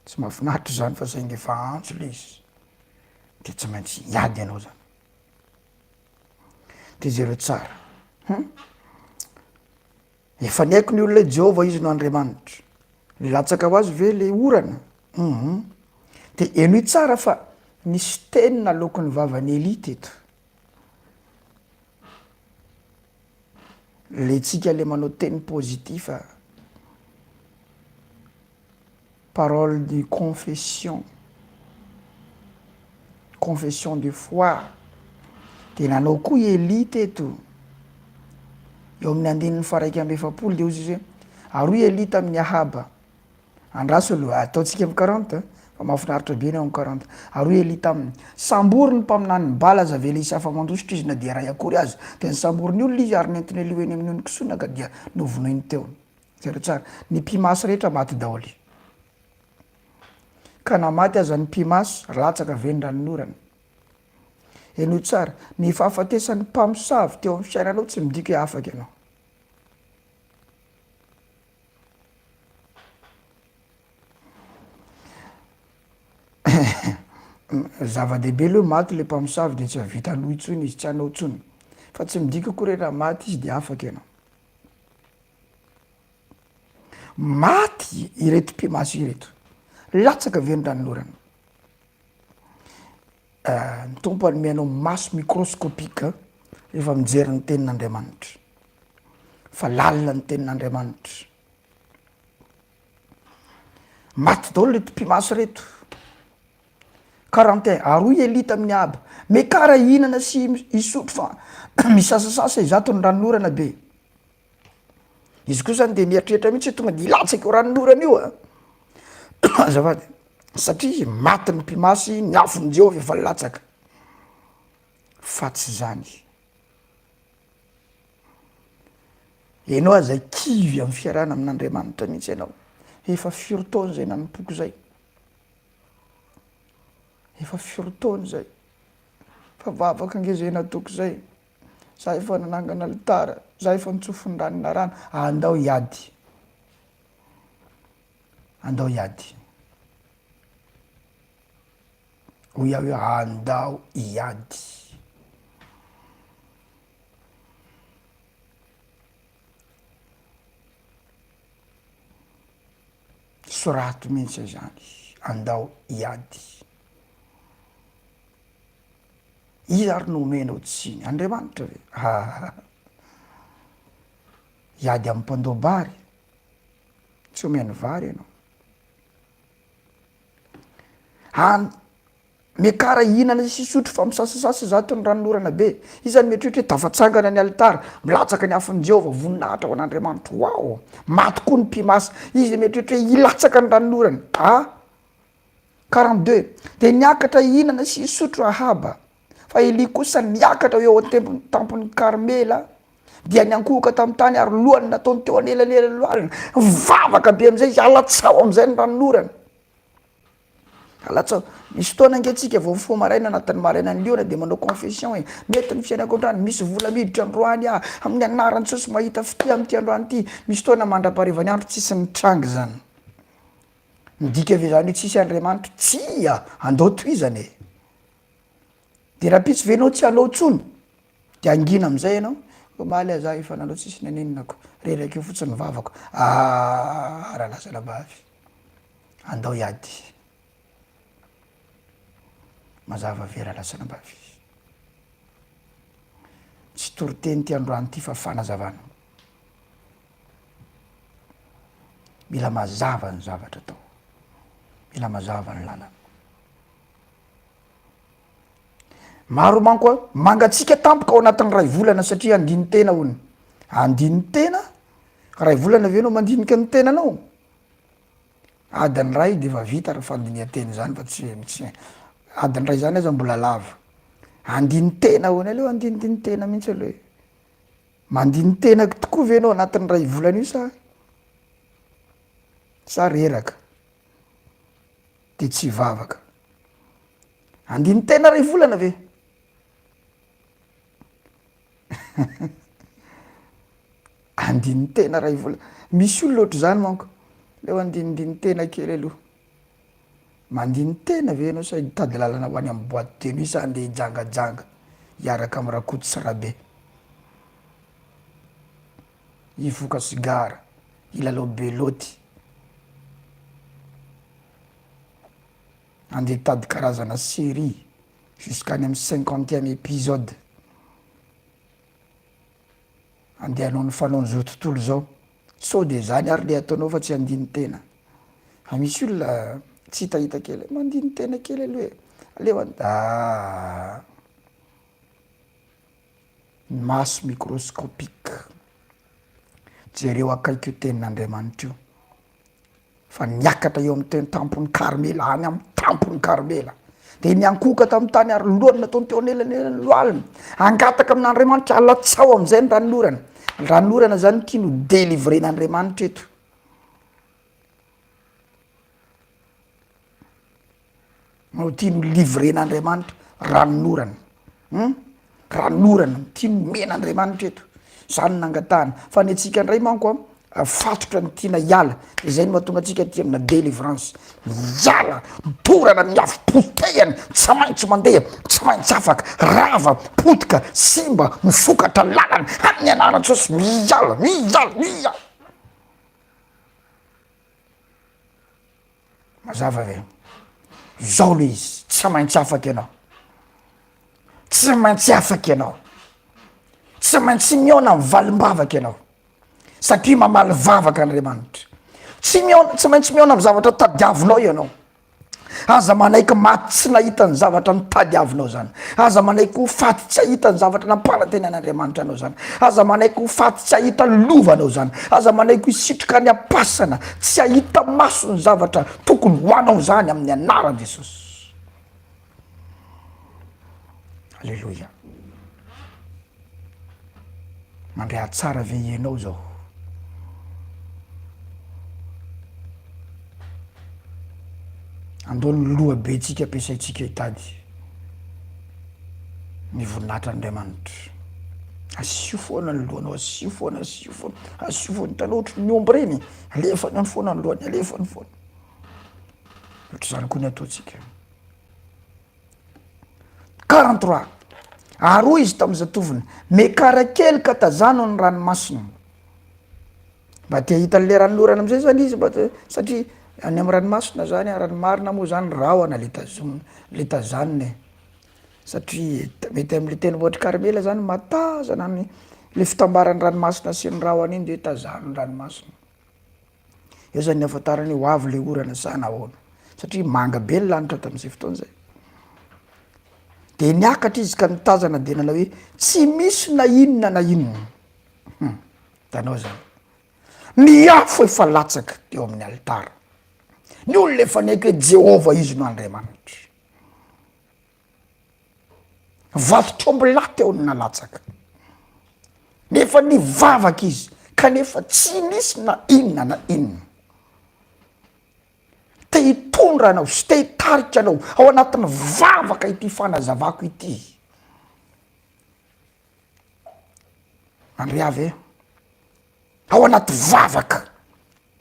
Tsy mahafinaritra izany fa saingy efa antso le izy de tsy maintsy hiady ianao zany. De jereo tsara hum, efa niaiky ny olona hoe Jehovah izy no Andriamanitra, nilatsaka ho azy ve le orana? Hum, de henoy tsara fa nisy teny naloaky ny vavan'i Elia teto. Le tsika le manao teny positif a, parole de confession, confession de foi, de nanao koa i Elia teto, eo amin'ny andininy faha 41 de hozy izy hoe, ary hoy Elia tamin'i Ahaba, Andraso aloha, ataontsika amin'ny quarante fa mahafinaritra be ny ao amin'ny quarante. Ary hoy Elia taminy, Sambory ny mpaminanin'i Bala, aza avela hisy afa-mandositra izy na dia iray akory aza. Dia nosamborin'ny olona izy ary nentin'i Elia ho eny amin'ny ony Kisona ka dia novonoiny teo. Jereo tsara, ny mpimasy rehetra maty daholo. Ka na maty aza ny mpimasy, latsaka ve ny ranonorana? Henoy tsara, ny fahafatesan'ny mpamosavy teo amin'ny fiainanao tsy midika hoe afaka ianao. Zava-dehibe aloha maty le mpamosavy de tsy hahavita hanohy intsony izy, tsy hanao intsony. Fa tsy midika akory hoe raha maty izy de afaka ianao. Maty ireto mpimasy ireto, latsaka ve ny ranonorana? Ny Tompo hanome anao maso microscopique rehefa mijery ny tenin'Andriamanitra. Fa lalina ny tenin'Andriamanitra. Maty daholo reto mpimasy reto. 41 ary hoy Elia tamin'i Ahaba, Mekara hihinana sy hisotro fa misasasasa izato ny ranonorana be. Izy koa zany de mieritreritra mihitsy hoe tonga de hilatsaka io ranonorana io a. Azafady. Satria maty ny mpimasy, ny afon'i Jehovah efa nilatsaka. Fa tsy zany. Ianao aza kivy amin'ny fiarahana amin'Andriamanitra mihitsy ianao. Efa firy taona izay nanompoako izay. Efa firy taona izay. Fa vavaka ange izay nataoko izay. Za efa nanangana alitara, za efa nitsofin-drano rano. Andao hiady. Andao hiady. Hoy aho hoe andao hiady. Sorato mihitsy izany, andao hiady. Iza ary no omenao tsiny? Andriamanitra ve? Aa! Hiady amin'ny mpandoa-bary? Tsy omeny vary ianao. An, miakara hihinana sy hisotro fa misasasasa izato ny ranonorana be. Iza no mieritreritra hoe tafatsangana ny alitara, milatsaka ny afon'i Jehovah, voninahitra ho an'Andriamanitra. Wow! Maty koa ny mpimasy. Iza mieritreritra hoe hilatsaka ny ranonorana? A! 42 Dia niakatra hihinana sy hisotro Ahaba, fa Elia kosa niakatra ho eo an-tempony tampon'i Karmela, dia niankohoka tamin'ny tany ary lohany nataony teo anelanelan'ny lohaliny. Nivavaka be amin'izay izy, alatsaho amin'izay ny ranonorana. Alatsao. Misy fotoana ange tsika vao mifoha maraina anatin'ny marainan'ny liona de manao confession e. Mety ny fiainako androany, misy vola miditra androany aho, amin'ny anaran'i Jesosy mahita fitia amin'ity androany ity. Misy fotoana mandra-paharivan'ny andro tsisy nitranga izany. Midika ve izany hoe tsisy Andriamanitra? Tsia! Andao tohizana e. De rahampitso ve enao tsy hanao intsony? De hangina amizay enao, omaly aza aho efa nanao tsisy naninonako, reraka eo fotsiny ny vavako, aah rahalahy sy ranabavy, andao hiady. Mazava ve rahalahy sy ranabavy? Tsy toriteny ity androany ity fa fanazavana. Mila mazava ny zavatra atao, mila mazava ny lalana. Maro manko a, mangatsiaka tampoka ao anatin'ny ray volana satria andinin-tena hono. Andinin-tena? Ray volana ve ianao mandinika ny tenanao? Adiny ray de efa vita raha fandinihan-tena izany fa tsy tsy adiny ray zany aza mbola lava. Andinin-tena hono, aleo andinindinin-tena mihitsy aloha e. Mandinin-tena tokoa ve ianao anatin'ny ray volana io sa sa reraka? de tsy hivavaka. Andinin-tena ray volana ve? Andinin-tena ray volana. Misy olona ohatr'izany manko, leo andinindinin-tena kely aloha. Mandinin-tena ve ianao sa hitady lalana ho any amin'ny boite de nuit sa handeha hijangajanga hiaraka amin'i Rakoto sy Rabe? Hifoka sigara, hilalao beloty. Andeha hitady karazana série jusqu'any amin'ny cinquantième épisode. Andeha hanao ny fanaon'izao tontolo izao. Sao de zany ary le ataonao fa tsy handini-tena. Fa misy olona tsy hitahita kely, mandini-tena kely aloha e, aleo an- ah. Ny maso microscopique. Jereo akaiky io tenin'Andriamanitra io. Fa niakatra eo amin'ny ten-tampon'i Karmela, any amin'ny tampon'i Karmela. Dia niankohoka tamin'ny tany ary lohany nataony teo anelanelan'ny lohaliny. Hangataka amin'Andriamanitra, alatsao amin'izay ny ranonorana. Ny ranonorana izany tiany ho délivrer-n'Andriamanitra eto. No tiany ho livrer-n'Andriamanitra, ranonorana. Hum? Ranonorana no tiany homen'Andriamanitra eto. Zany no nangatahany. Fa ny antsika indray manko an, fatotra ny tiana hiala. De zay no mahatonga antsika aty amina délivrance. Miala, dorana ny afo, potehana, tsy maintsy mandeha, tsy maintsy afaka, rava, potika, simba, misokatra lalana, amin'ny anaran'i Jesosy, miala, miala, miala. Mazava ve? Zao le izy, tsy maintsy afaka ianao. Tsy maintsy afaka ianao. Tsy maintsy mihaona amin'ny valim-bavaka ianao. Satria mamaly vavaka Andriamanitra. Tsy mihaona, tsy maintsy mihaona amin'ny zavatra tadiavinao ianao. Aza manaiky maty tsy nahita ny zavatra notadiavinao zany. Aza manaiky ho faty tsy hahita ny zavatra nampanantenain'Andriamanitra anao zany. Aza manaiky ho faty tsy hahita lova anao zany. Aza manaiky hisitrika any am-pasana tsy hahita maso ny zavatra tokony ho anao zany amin'ny anaran'i Jesosy. Aleloia. Mandre hatsara ve ianao zao? Andao ny lohabentsika ampiasaintsika hitady ny voninahitr'Andriamanitra. Asio foana ny lohanao, asio foana, asio foana, asio foana. Hitanao ohatry ny omby ireny, alefany any foana ny lohany, alefany foana. Ohatr'izany koa ny ataontsika. 43 Ary hoy izy tamin'ny zatovony, Mekara kely ka tazano ny ranomasina. Mba te hahita an'le ranonorana am'zay zany izy mba te satria any amy ranomasina zany raha ny marina moa zany rahona le tazomina le tazanina e, satria mety am'le tendrombohitr'i Karmela zany mahatazana ny le fitambaran'ny ranomasina sy ny rahona iny de tazano ny ranomasina. Eo zany ny ahafantarany hoe ho avy le orana sa nahoana satria manga be ny lanitra tam'zay fotoana zay. De niakatra izy ka nitazana de nanao hoe tsy misy na inona na inona. Hum, hitanao zany. Ny afo efa latsaka teo amin'ny alitara. Ny olona efa niaiky hoe Jehovah izy no Andriamanitra. Vatotr'omby lahy teo no nalatsaka. Nefa nivavaka izy kanefa tsy nisy na inona na inona. Te hitondra anao sy te hitarika anao ao anatin'ny vavaka ity fanazavako ity. Mandre avy e. Ao anaty vavaka,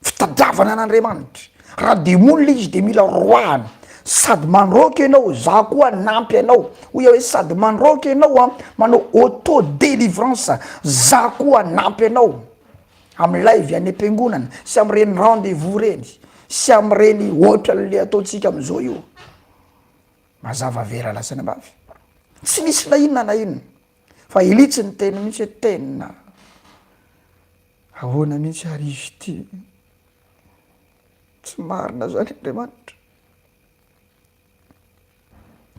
fitadiavana an'Andriamanitra. Raha demony le izy de mila roahana. Sady mandroaka ianao, za koa hanampy anao. Hoy aho hoe sady mandroaka ianao an, manao auto délivrance, za koa hanampy anao. Amy live any am-piangonana sy am'ireny rendez vous reny sy am'ireny ohatran'le ataontsika am'izao io. Mazava ve rahalahy sy anabavy? Tsy misy na inona na inona. Fa Elia tsy niteny mihitsy hoe tena ahoana mihitsy ary izy ity. Tsy marina zany Andriamanitra.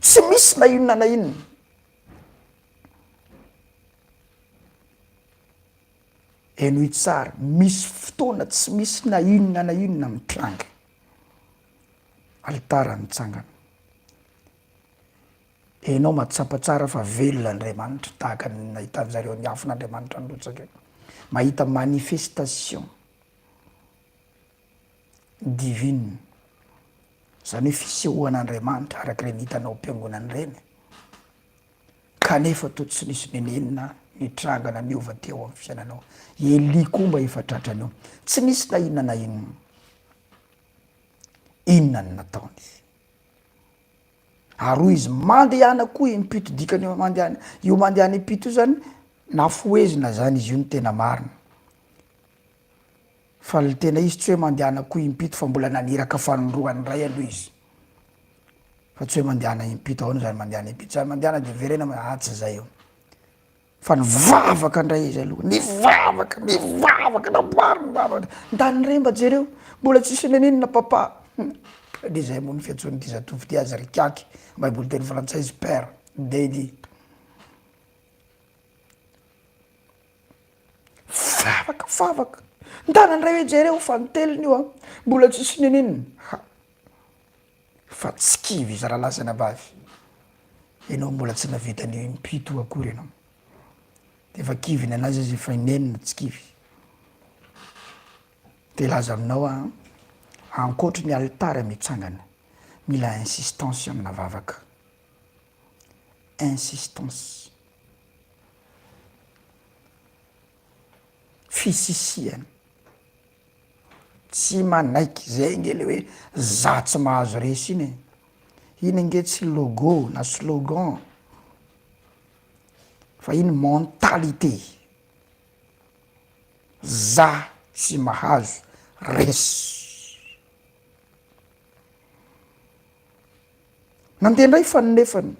Tsy misy na inona na inona. Henoy tsara, misy fotoana tsy misy na inona na inona mitranga. Alitara mitsangana. Enao mahatsapa tsara fa velona Andriamanitra tahaka ny nahitan'zareo ny afon'Andriamanitra nirotsaka eo. Mahita manifestation divine, zany hoe fisehoan'Andriamanitra araka ireny hitanao am-piangonana ireny, kanefa toa tsy nisy nenenina nitranga na niova teo amin'ny fiainanao. Elia koa mba efa tratran'io, tsy nisy na inona na inona. Inona no nataony? Ary hoy izy, Mandehana koa impito, dikan'io mandehana, io mandehana impito io zany, nafohezina zany izy io ny tena marina. Fa ny tena izy tsy hoe mandehana koa impito fa mbola naniraka fanindroany indray aloha izy. Fa tsy hoe mandehana impito, ahoana zany mandehana impito, zany mandehana de verena, ah tsy zay io. Fa nivavaka ndray izy aloha, nivavaka, nivavaka, namboariny ny vavany, ndany re mba jereo, mbola tsisy neninona papa, de zay moa ny fiantsoan'ity zatovo ty azy ry kiaky, baiboly teny frantsay izy père, daddy. Vavaka, vavaka, ndana ndray hoe jereo fa niteliny io an, mbola tsisy neninona, ha, fa tsy kivy izy rahalahy sy anabavy. Ianao mbola tsy navita an'io impito akory ianao. De efa kivy ny anazy izy efa inenina tsy kivy. Te hilaza aminao aho, ankoatry ny alitara mitsangana, mila insistance amina vavaka. Insistance. Fisisihana. Tsy manaiky, zay nge le hoe za tsy mahazo resy iny e, iny nge tsy logo na slogan fa iny mentalité, za tsy mahazo resy. Nandeha ndray faninefany,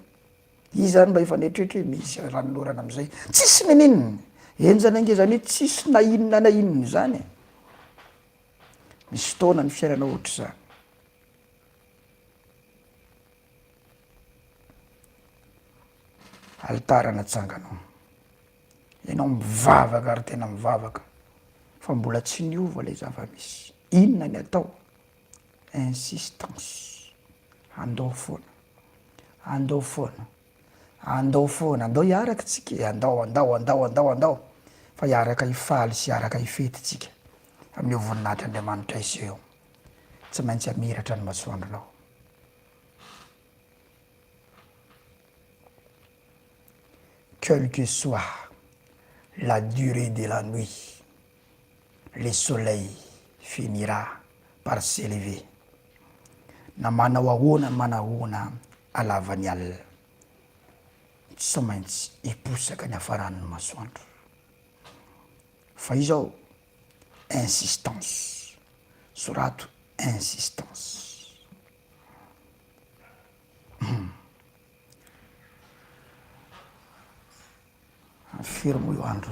izy zany mba efa nieritreritra hoe misy ranonorana amizay, tsisy nininona, henjana ange zany hoe tsisy na inona na inona zany e, misy fotoana ny fiainana ohatr'izany. Alitara natsanganao, ianao mivavaka ary tena mivavaka fa mbola tsy niova le zava-misy, inona ny atao? Insistance, andao foana, andao foana, andao foana, andao hiaraka tsika e, andao, andao, andao, andao, andao, fa hiaraka hifaly sy hiaraka hifety tsika amin'io voninahitr'Andriamanitra hiseho eo. Tsy maintsy hamiratra ny masoandronao. Quelle que soit la durée de la nuit, le soleil finira par s'elever na manao ahoana manahoana halavan'ny alina tsy maintsy hiposaka ny hafaran'ny masoandro fa izao insistance sorato insistance hum Firy moa io andro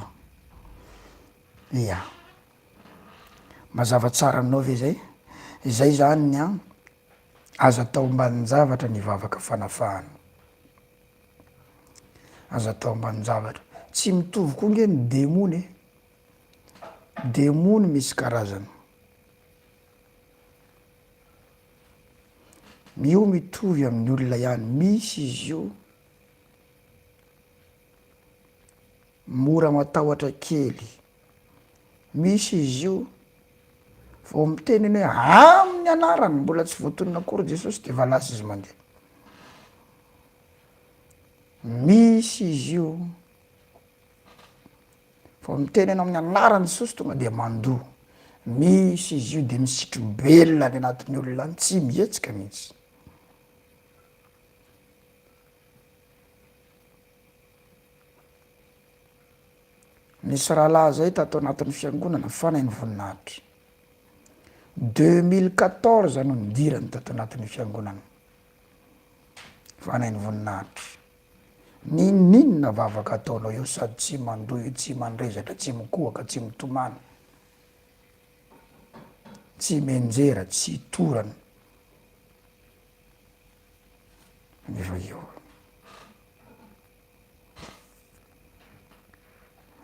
io? Ia. Mazava tsara aminao ve zay? Izay zany ny an, aza atao ambanin-javatra ny vavaka fanafahana. Aza atao ambanin-javatra. Tsy mitovy koa nge ny demony e. Demony misy karazany. Io mitovy amin'ny olona ihany, misy izy io. Mora matahotra kely. Misy izy io. Vao miteny eny hoe amin'ny anarany, mbola tsy voatonona akory Jesosy de efa lasa izy mandeha. Misy izy io. Vao miteny ianao amin'ny anaran'i Jesosy tonga dia mandoa. Misy izy io dia misitro-belona any anatin'ny olona any, tsy mihetsika mihitsy. Nisy rahalahy zay tato anatin'ny fiangonana fanahin'ny voninahitra. 2014 no nidirany tato anatin'ny fiangonana. Fanahin'ny voninahitra. N'inon'inona vavaka ataonao eo sady tsy mandoa io, tsy mandrezatra, tsy mikohaka, tsy mitomany, tsy mianjera, tsy torana. Nefa eo.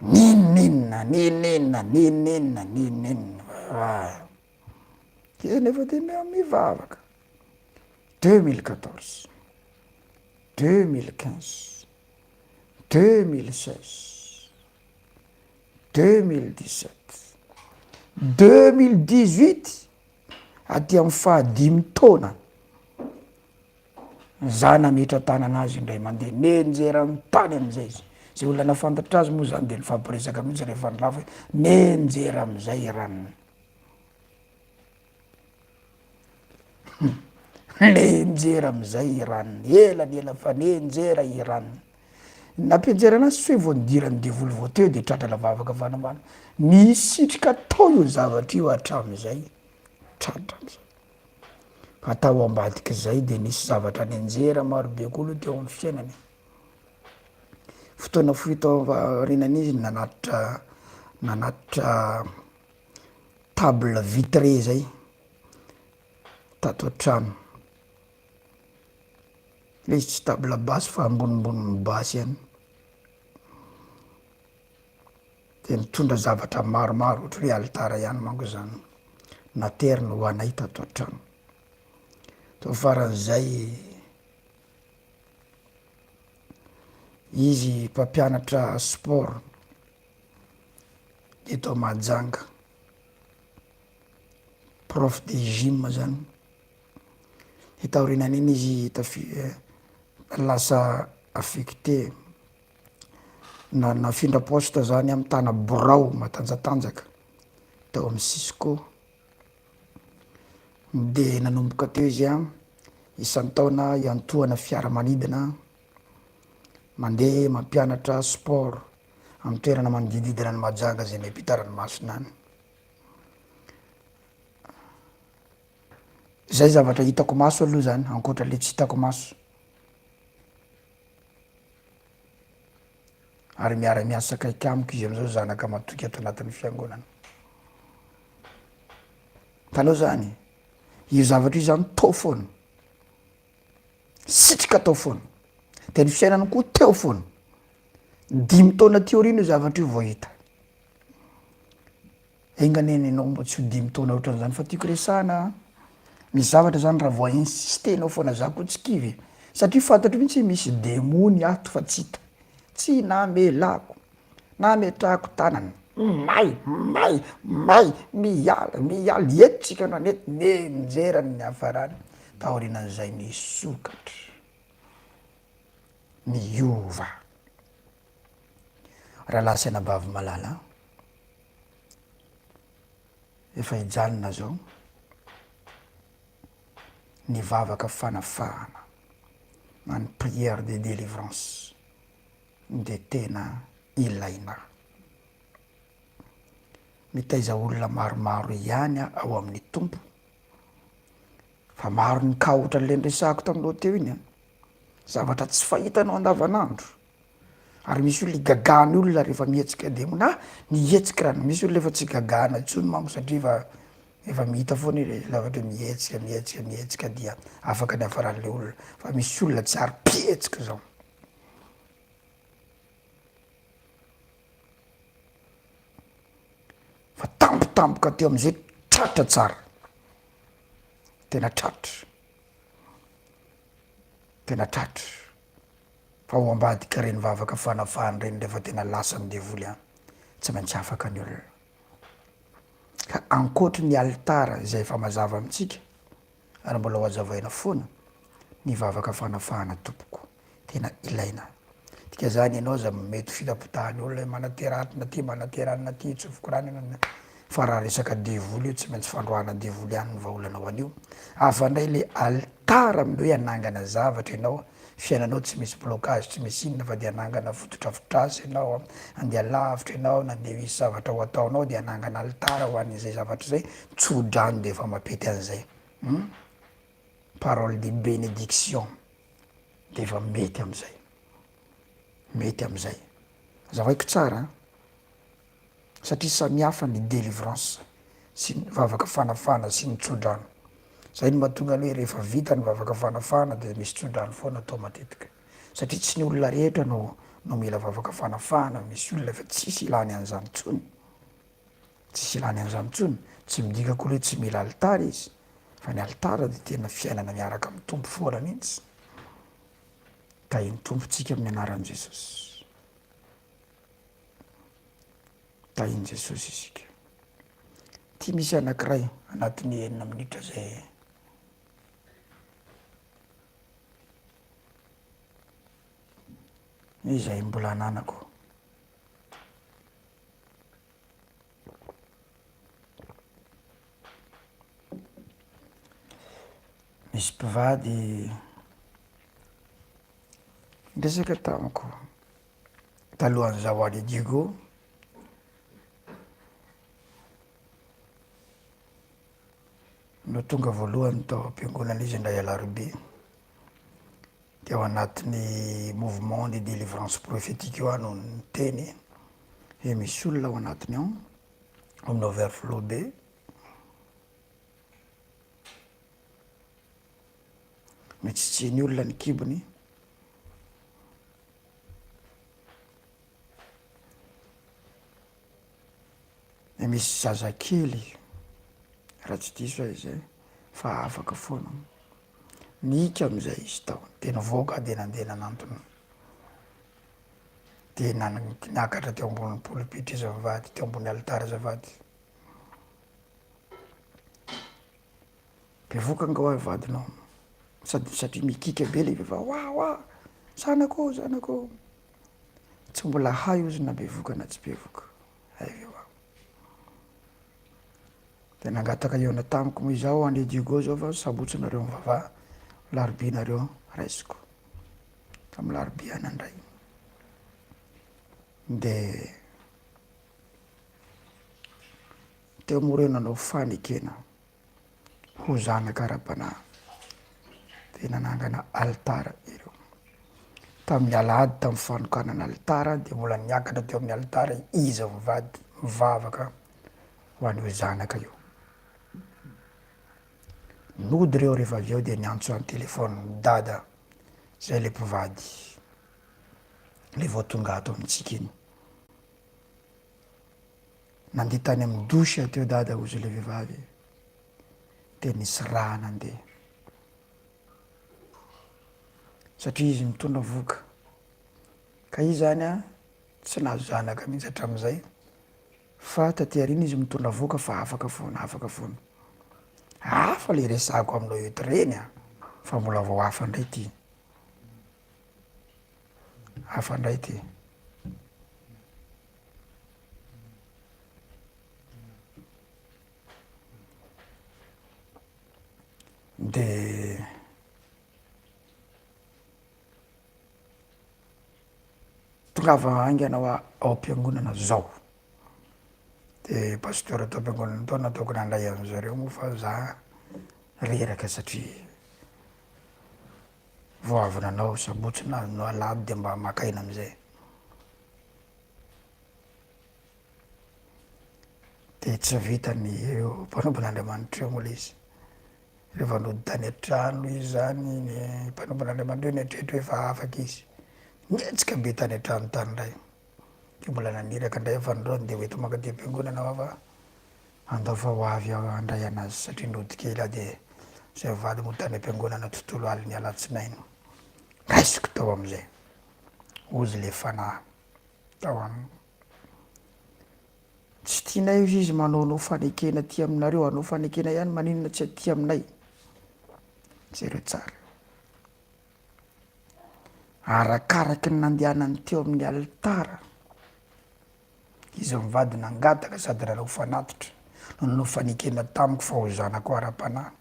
N'inon'inona, n'inon'inona, n'inon'inona, n'inon'inona. Ah. Dia nefa dia mivavaka. 2014. 2015, 2016, 2017, 2018, aty amin'ny fahadimy taona, za nametra-tanana azy indray mandeha, nenjeran'ny tany am'izay izy, zay olona nahafantatra azy moa zany de nifampiresaka mihitsy rehefa nilafo hoe nenjera am'izay i ranona. Nenjera amizay i ranona, ela ny ela fa nenjera i ranona. Nampianjera anazy tsy hoe vao nidiran'ny devoly vao teo de tratra lavavaka fanambana. Nisitrika tao io zavatra io hatramizay, tratra amizay. Fa tao ambadik'izay de nisy zavatra nenjera marobe koa aloha teo amin'ny fiainany. Fotoana fohy tao aorianan'izy nanatitra nanatitra table vitrée zay tato an-trano, le izy tsy table basse fa ambonimbonin'ny basse ihany, de nitondra zavatra maromaro ohatry hoe alitara ihany manko zany nateriny ho anay tato an-trano, tao faran'izay izy mpampianatra sport eto Mahajanga, prof de gym zany, de taorianan'iny izy tafi- lasa affecté na nafindra poste zany a mitana birao matanjatanjaka tao amy cisco, de nanomboka teo izy a isan-taona iantohana fiaramanidina mandeha mampianatra sport amin'ny toerana manodididina an'i Mahajanga izay miampita ranomasina any. Zay zavatra hitako maso aloha zany ankoatra le tsy hitako maso. Ary miara-miasa akaiky amiko izy am'izao zanaka matoky ato anatin'ny fiangonana. Hitanao zany, io zavatra io zany tao foana. Sitrika tao foana. De ny fiainany koa teo foana. Dimy taona aty aoriana io zavatra io vao hita. Enga anie ny anao mba tsy ho dimy taona ohatran'izany fa tiako resahana misy zavatra zany raha vao insistenao foana za koa tsy kivy e, satria fantatro mihitsy hoe misy demony ato fa tsy hita, tsy namelako, nametrahako tanana, may, may, may, miala, miala, eto tsika androany eto, nenjerany ny hafarany, taorianan'izay nisokatra, niova. Rahalahy sy anabavy malala an, efa hijanona zao ny vavaka fanafahana na ny prière de délivrance de tena ilaina. Mitaiza olona maromaro ihany aho ao amin'ny Tompo fa maro ny cas ohatran'le niresahako taminao teo iny an, zavatra tsy fahitanao andavanandro. Ary misy olona igagahany olona rehefa mihetsika demony, ah mihetsika rano, misy olona efa tsy igagahana intsony manko satria efa efa mihita foana ilay zavatra hoe mihetsika mihetsika mihetsika dia afaka ny hafaran'le olona, fa misy olona tsy ary-pihetsika zao. Fa tampotampoka teo am'izay tratra tsara, tena tratra, tena tratra. Fa ao ambadika ireny vavaka fanafahana ireny rehefa tena lasa ny devoly an, tsy maintsy afaka ny olona. Ka ankoatry ny alitara izay efa mazava amintsika ary mbola ho hazavaina foana, ny vavaka fanafahana tompoko tena ilaina. Dika zany ianao aza mety fitapitahan'ny olona hoe manatera atina aty, manatera anona aty, tsofiko rano ianao, fa raha resaka devoly io tsy maintsy fandroahana devoly ihany ny vahaolana ho an'io. Hafa indray le alitara amin'ny hoe hanangana zavatra ianao, fiainanao tsy misy blocage, tsy misy inona fa dia hanangana fotodrafitrasa ianao, handeha lavitra ianao, na andeha hisy zavatra ho ataonao dia hanangana alitara ho an'izay zavatra izay, tso-drano dia efa mampety an'izay. Hum? Parole de bénédiction dia efa mety am'izay, mety am'izay. Azavaiko tsara an, satria samihafa ny délivrance sy ny vavaka fanafahana sy ny tso-drano. Zay no mahatonga ny hoe rehefa vita ny vavaka fanafahana dia misy tso-drano foana atao matetika, satria tsy ny olona rehetra no no mila vavaka fanafahana, misy olona efa tsisy ilany an'izany intsony. Tsisy ilany an'izany intsony, tsy midika akory hoe tsy mila alitara izy, fa ny alitara dia tena fiainana miaraka amin'ny Tompo foana mihitsy. Tahin'ny Tompo tsika amin'ny anaran'i Jesosy. Tahin'i Jesosy isika. Ty misy anankiray anatin'ny enina minitra zay. Izay mbola ananako. Nisy mpivady niresaka tamiko talohan'izaho any Diego, no tonga voalohany tao am-piangonana izy indray alarobia. Dia ao anatin'ny mouvement de délivrance prophétique io aho no niteny hoe misy olona ao anatiny ao, amin'ny overflow be. Mitsitsian'ny olona ny kibony. Dia misy zazakely, raha tsy diso aho izay, fa afaka foana. Nihika amin'izay izy tao, dia nivoaka dia nandeha nanantona. Dia niakatra teo ambony polipitra izy mivady, teo ambony alitara azafady. Bevoka nga hoa vadinao, sady satria mikika be le vehivavy, wa wa, zanako ô, zanako ô. Tsy mbola hay ozy na bevoka na tsy bevoka, hay ve hoa. Dia nangataka hihaona tamiko moa izaho any Diego zao fa sabotsy nareo mivavaha, larobia nareo raisiko. Tamin'ny larobia nandray. Dia teo moa ireo nanao fanekena ho zanaka ara-panahy. Dia nanangana alitara ireo. Tamin'ny alahady tamin'ny fanokanana alitara dia mbola niakatra teo amin'ny alitara izy mivady mivavaka ho an'io zanaka io. Nody ireo rehefa avy eo dia niantso an-telefaonina dada zay le mpivady le vao tonga ato amintsika iny. Nandeha tany amin'ny douche aho teo dada hozy le vehivavy dia nisy rà nandeha. Satria izy mitondra vohoka. Ka izy zany an tsy nahazo zanaka mihitsy hatramin'izay. Fa taty aoriana izy mitondra vohoka fa afaka foana, afaka foana. Hafa le resahako aminao eto reny an, fa mbola vao hafa ndray ty. Hafa ndray ty. De tongava haingana hoa ao am-piangonana zao. De pasteur tao am-piangonana tao nataoko nandray an'zareo moa fa za reraka satria vao avy nanao sabotsy na no alahady de mba maka aina am'zay. De tsy vitan'ny ireo mpanompon'Andriamanitra ireo moa le izy. Rehefa nody tany an-trano izy zany, ny mpanompon'Andriamanitra ireo nieritreritra hoe efa afaka izy. Nihetsika be tany an-trano tany indray. De mbola naniraka indray aho fanindroany de hoenti mankaty am-piangonana aho fa andao fa ho avy aho handray anazy satria nody kely aho de zay mivady moa tany am-piangonana tontolo alin'ny alatsinainy. Raisiko tao am'izay. Hozy le fanahy tao aminy. Tsy tianay hozy izy manaonao fanekena aty aminareo, hanao fanekena ihany maninona tsy aty aminay? Jereo tsara. Arakaraky ny nandehanany teo amin'ny alitara, izy mivady nangataka sady nanao fanatitra no nanao fanekena tamiko fa ho zanako ara-panahy.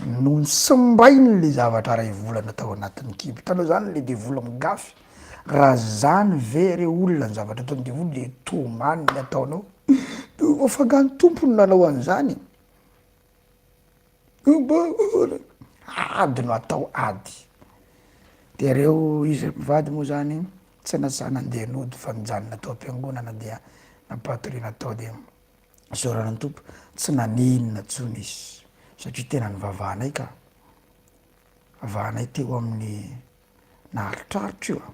Nosimbainy le zavatra ray volana tao anatin'ny kibo. Hitanao zany le devoly migafy? Raha zany ve re olona ny zavatra ataon'ny devoly de tomany ny ataonao? De fa nga ny Tompo no nanao an'izany? Ady no atao ady. De reo izy mivady moa zany tsy nasahy nandeha nody fa nijanona tao am-piangonana dia nampatoriana tao de Isaorana ny Tompo, tsy naninona intsony izy satria tena nivavahanay ka. Nivavahanay teo amin'ny naharitraritra io a.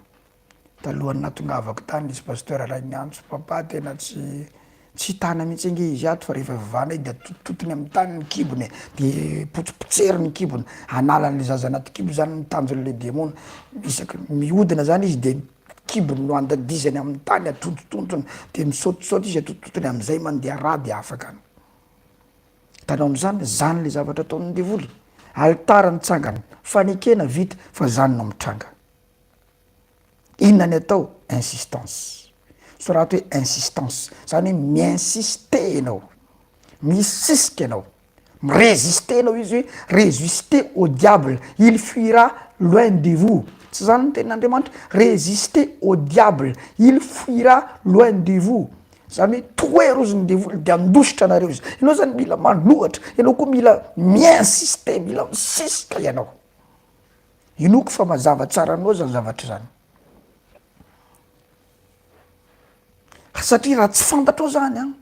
Talohan'ny nahatongavako tany nisy pasteur iray niantso, papa tena tsy tsy hitana mihitsy ange izy ato fa rehefa ivavahanay de atotototony amin'ny tany ny kibony e, de potsipotseriny ny kibony, hanala an'le zaza anaty kibo zany ny tanjon'le demony, isaky ny mihodina zany izy de kibony no andadizany amin'ny tany atontotontony de misaotisaoty izy atontotontony am'izay mandeha rà de afaka any. Hitanao am'zany, zany le zavatra ataon'ny devoly, alitara mitsangana, fanekena vita fa zany no mitranga. Inona ny atao? Insistance. Soraty hoe insistance, zany hoe mi-insister ianao, misisika ianao. Mi-résister ianao izy hoe résister au diable, il fuira loin de vous, tsy zany ny tenin'Andriamanitra? Résister au diable, il fuira loin de vous, zany hoe tohero ozy ny devoly de handositra anareo izy, ianao zany mila manohatra, ianao koa mila mi-insister, mila misisika ianao, inoako fa mazava tsara aminao zany zavatra zany, satria raha tsy fantatrao zany an,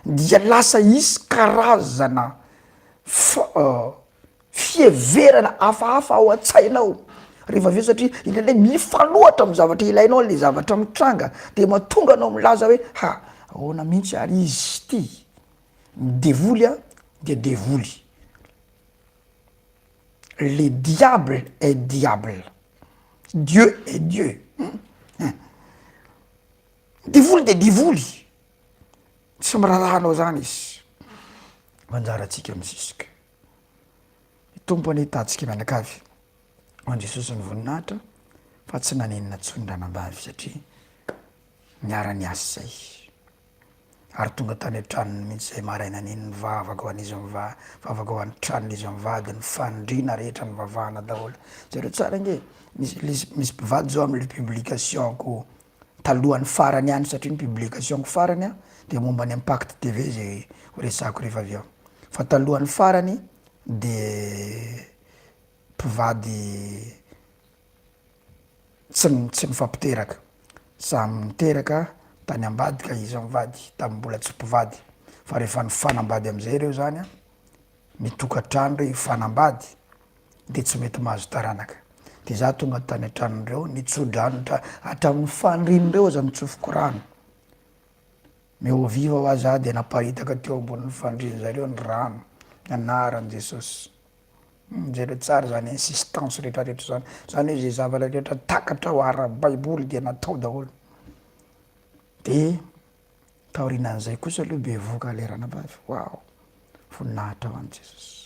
dia lasa hisy karazana fiheverana hafahafa ao an-tsainao rehefa avy eo satria indraindray mifanohatra amy zavatra ilainao le zavatra mitranga de mahatonga anao milaza hoe ha ahoana mihitsy ary izy ty, ny devoly a dia devoly, le diable est diable, Dieu est Dieu, devoly de devoly. Tsy miraharaha anao zany izy. Anjarantsika misisika. Ny Tompo anie hitantsika mianakavy. Ho an'i Jesosy ny voninahitra fa tsy nanenina intsony ranabavy satria niara-niasa izay. Ary tonga tany an-tranony mihitsy izay marainan'iny nivavaka ho an'izy mivady, nivavaka ho an'ny tranon'izy mivady, ny fandriana rehetra nivavahana daholo. Jereo tsara ange, misy misy mpivady zao amin'ilay publication-ko talohan'ny farany ihany satria ny publication-ko farany an de momba ny impact TV zay ho resahako rehefa avy eo, fa talohan'ny farany de mpivady tsy tsy nifampiteraka, samy niteraka tany ambadika izy mivady tamin'ny mbola tsy mpivady, fa rehefa nifanambady am'zay reo zany an, ny tokantrano reo hifanambady de tsy mety mahazo taranaka, de za tonga tany an-tranondreo nitso-drano hatramin'ny fanirian'ireo aza nitsofiko rano, meo viva hoa za de naparitaka teo ambonin'ny fandrian'zareo ny rano, ny anaran'i Jesosy, jereo tsara zany insistance retraretra zany, zany hoe zay zavatra rehetra takatrao ara-baiboly de natao daholo, de taorianan'izay kosa aloha bevoka le ranabavy, waouh, voninahitra ho an'i Jesosy.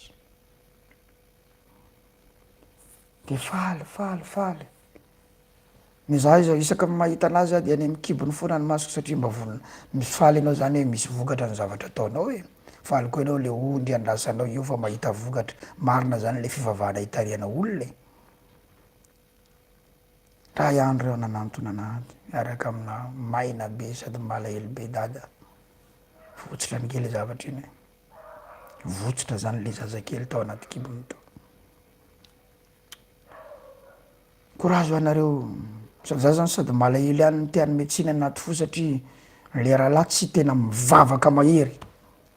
De faly, faly, faly. Ny za izao isaky ny mahita anazy aho de any amin'ny kibony foana ny masoko satria mba vonona, mifaly ianao zany hoe misy vokatra ny zavatra ataonao e, faly koa ianao le ondry andrasanao io fa mahita vokatra, marina zany le fivavahana itarihana olona e. Ray andro eo nanantona anah miaraka amina maina be sady malahelo be dada, votsitra ange le zavatra iny e. Votsotra zany le zazakely tao anaty kibony tao. Courage ho anareo, sady za zany sady malahelo ihany no te hanome tsiny anaty fo satria le rahalahy tsy tena mivavaka mahery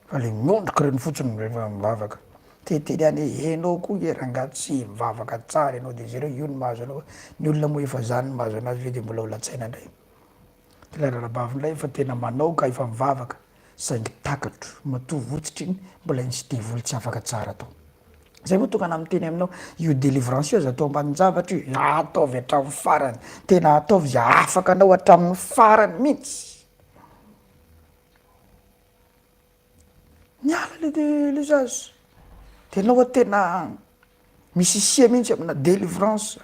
fa le miondrika reny fotsiny rehefa mivavaka. Te hiteny ihany hoe enao koa nge rangahy tsy mivavaka tsara enao de jereo io no mahazo anao, ny olona moa efa zany no mahazo anazy ve de mbola ho latsaina ndray. Ilay ranabavy indray efa tena manao ka efa mivavaka saingy takatro matoa votsitra iny mbola nisy devoly tsy afaka tsara tao. Zay moa tokana miteny aminao, io délivrance io aza atao ambanin-javatra io, ataovy hatramin'ny farany, tena ataovy zay ahafaka anao hatramin'ny farany mihitsy. Miala le de le zaza, de enao oa tena misisia mihitsy amina délivrance.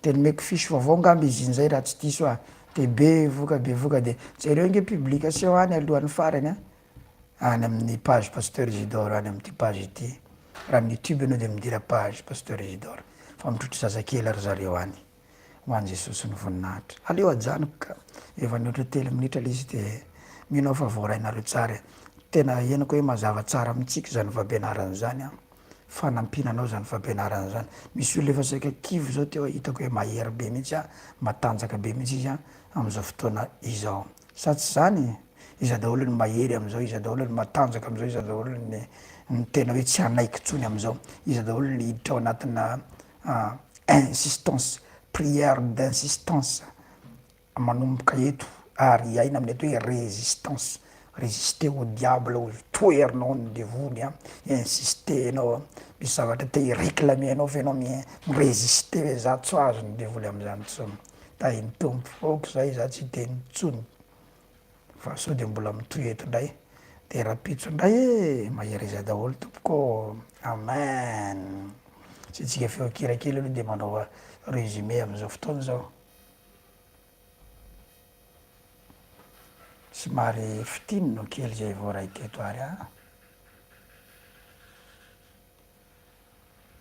De nomeko fiche vaovao ngamba izy iny zay raha tsy diso aho, de bevoka bevoka de jereo nge publication any alohan'ny farany an, any amin'ny page pasteur Isidore any amin'ity page ity, raha amin'ny youtube ianao de midira page pasteur Isidore fa mitrotro zazakely ry zareo any, ho an'i Jesosy ny voninahitra. Aleo ajanoko ka, efa nihoatra telo minitra le izy de mino aho fa voarainareo tsara e, tena henoko hoe mazava tsara amintsika izany fampianarana izany an. fanampiana anao zany fampianarana zany. Misy olona efa saika kivy zao teo hitako hoe mahery be mihitsy an, matanjaka be mihitsy izy an am'zao fotoana izao. Sa tsy zany e? Iza daholo ny mahery am'zao, iza daholo ny matanjaka am'zao, iza daholo ny ny tena hoe tsy hanaiky intsony am'zao, iza daholo ny hiditra ao anatina insistance, prière d'insistance. Manomboka eto ary hiaina amin'ny atao hoe résistance, résister au diable hozy, toherinao ny devoly an, insister enao an, misy zavatra te hi-reclamer anao fa enao mi-résister hoe za tsy ho azon'ny devoly amin'izany intsony, tahin'ny Tompo, ok zay za tsy hiteny intsony fa sao de mbola mitohy eto indray, de rahampitso indray e, mahereza daholo tompoko ô, amen, asiantsika feon-kira kely aloha de manao résumé amin'izao fotoana izao. Somary fintinina kely izay voaray teto ary an!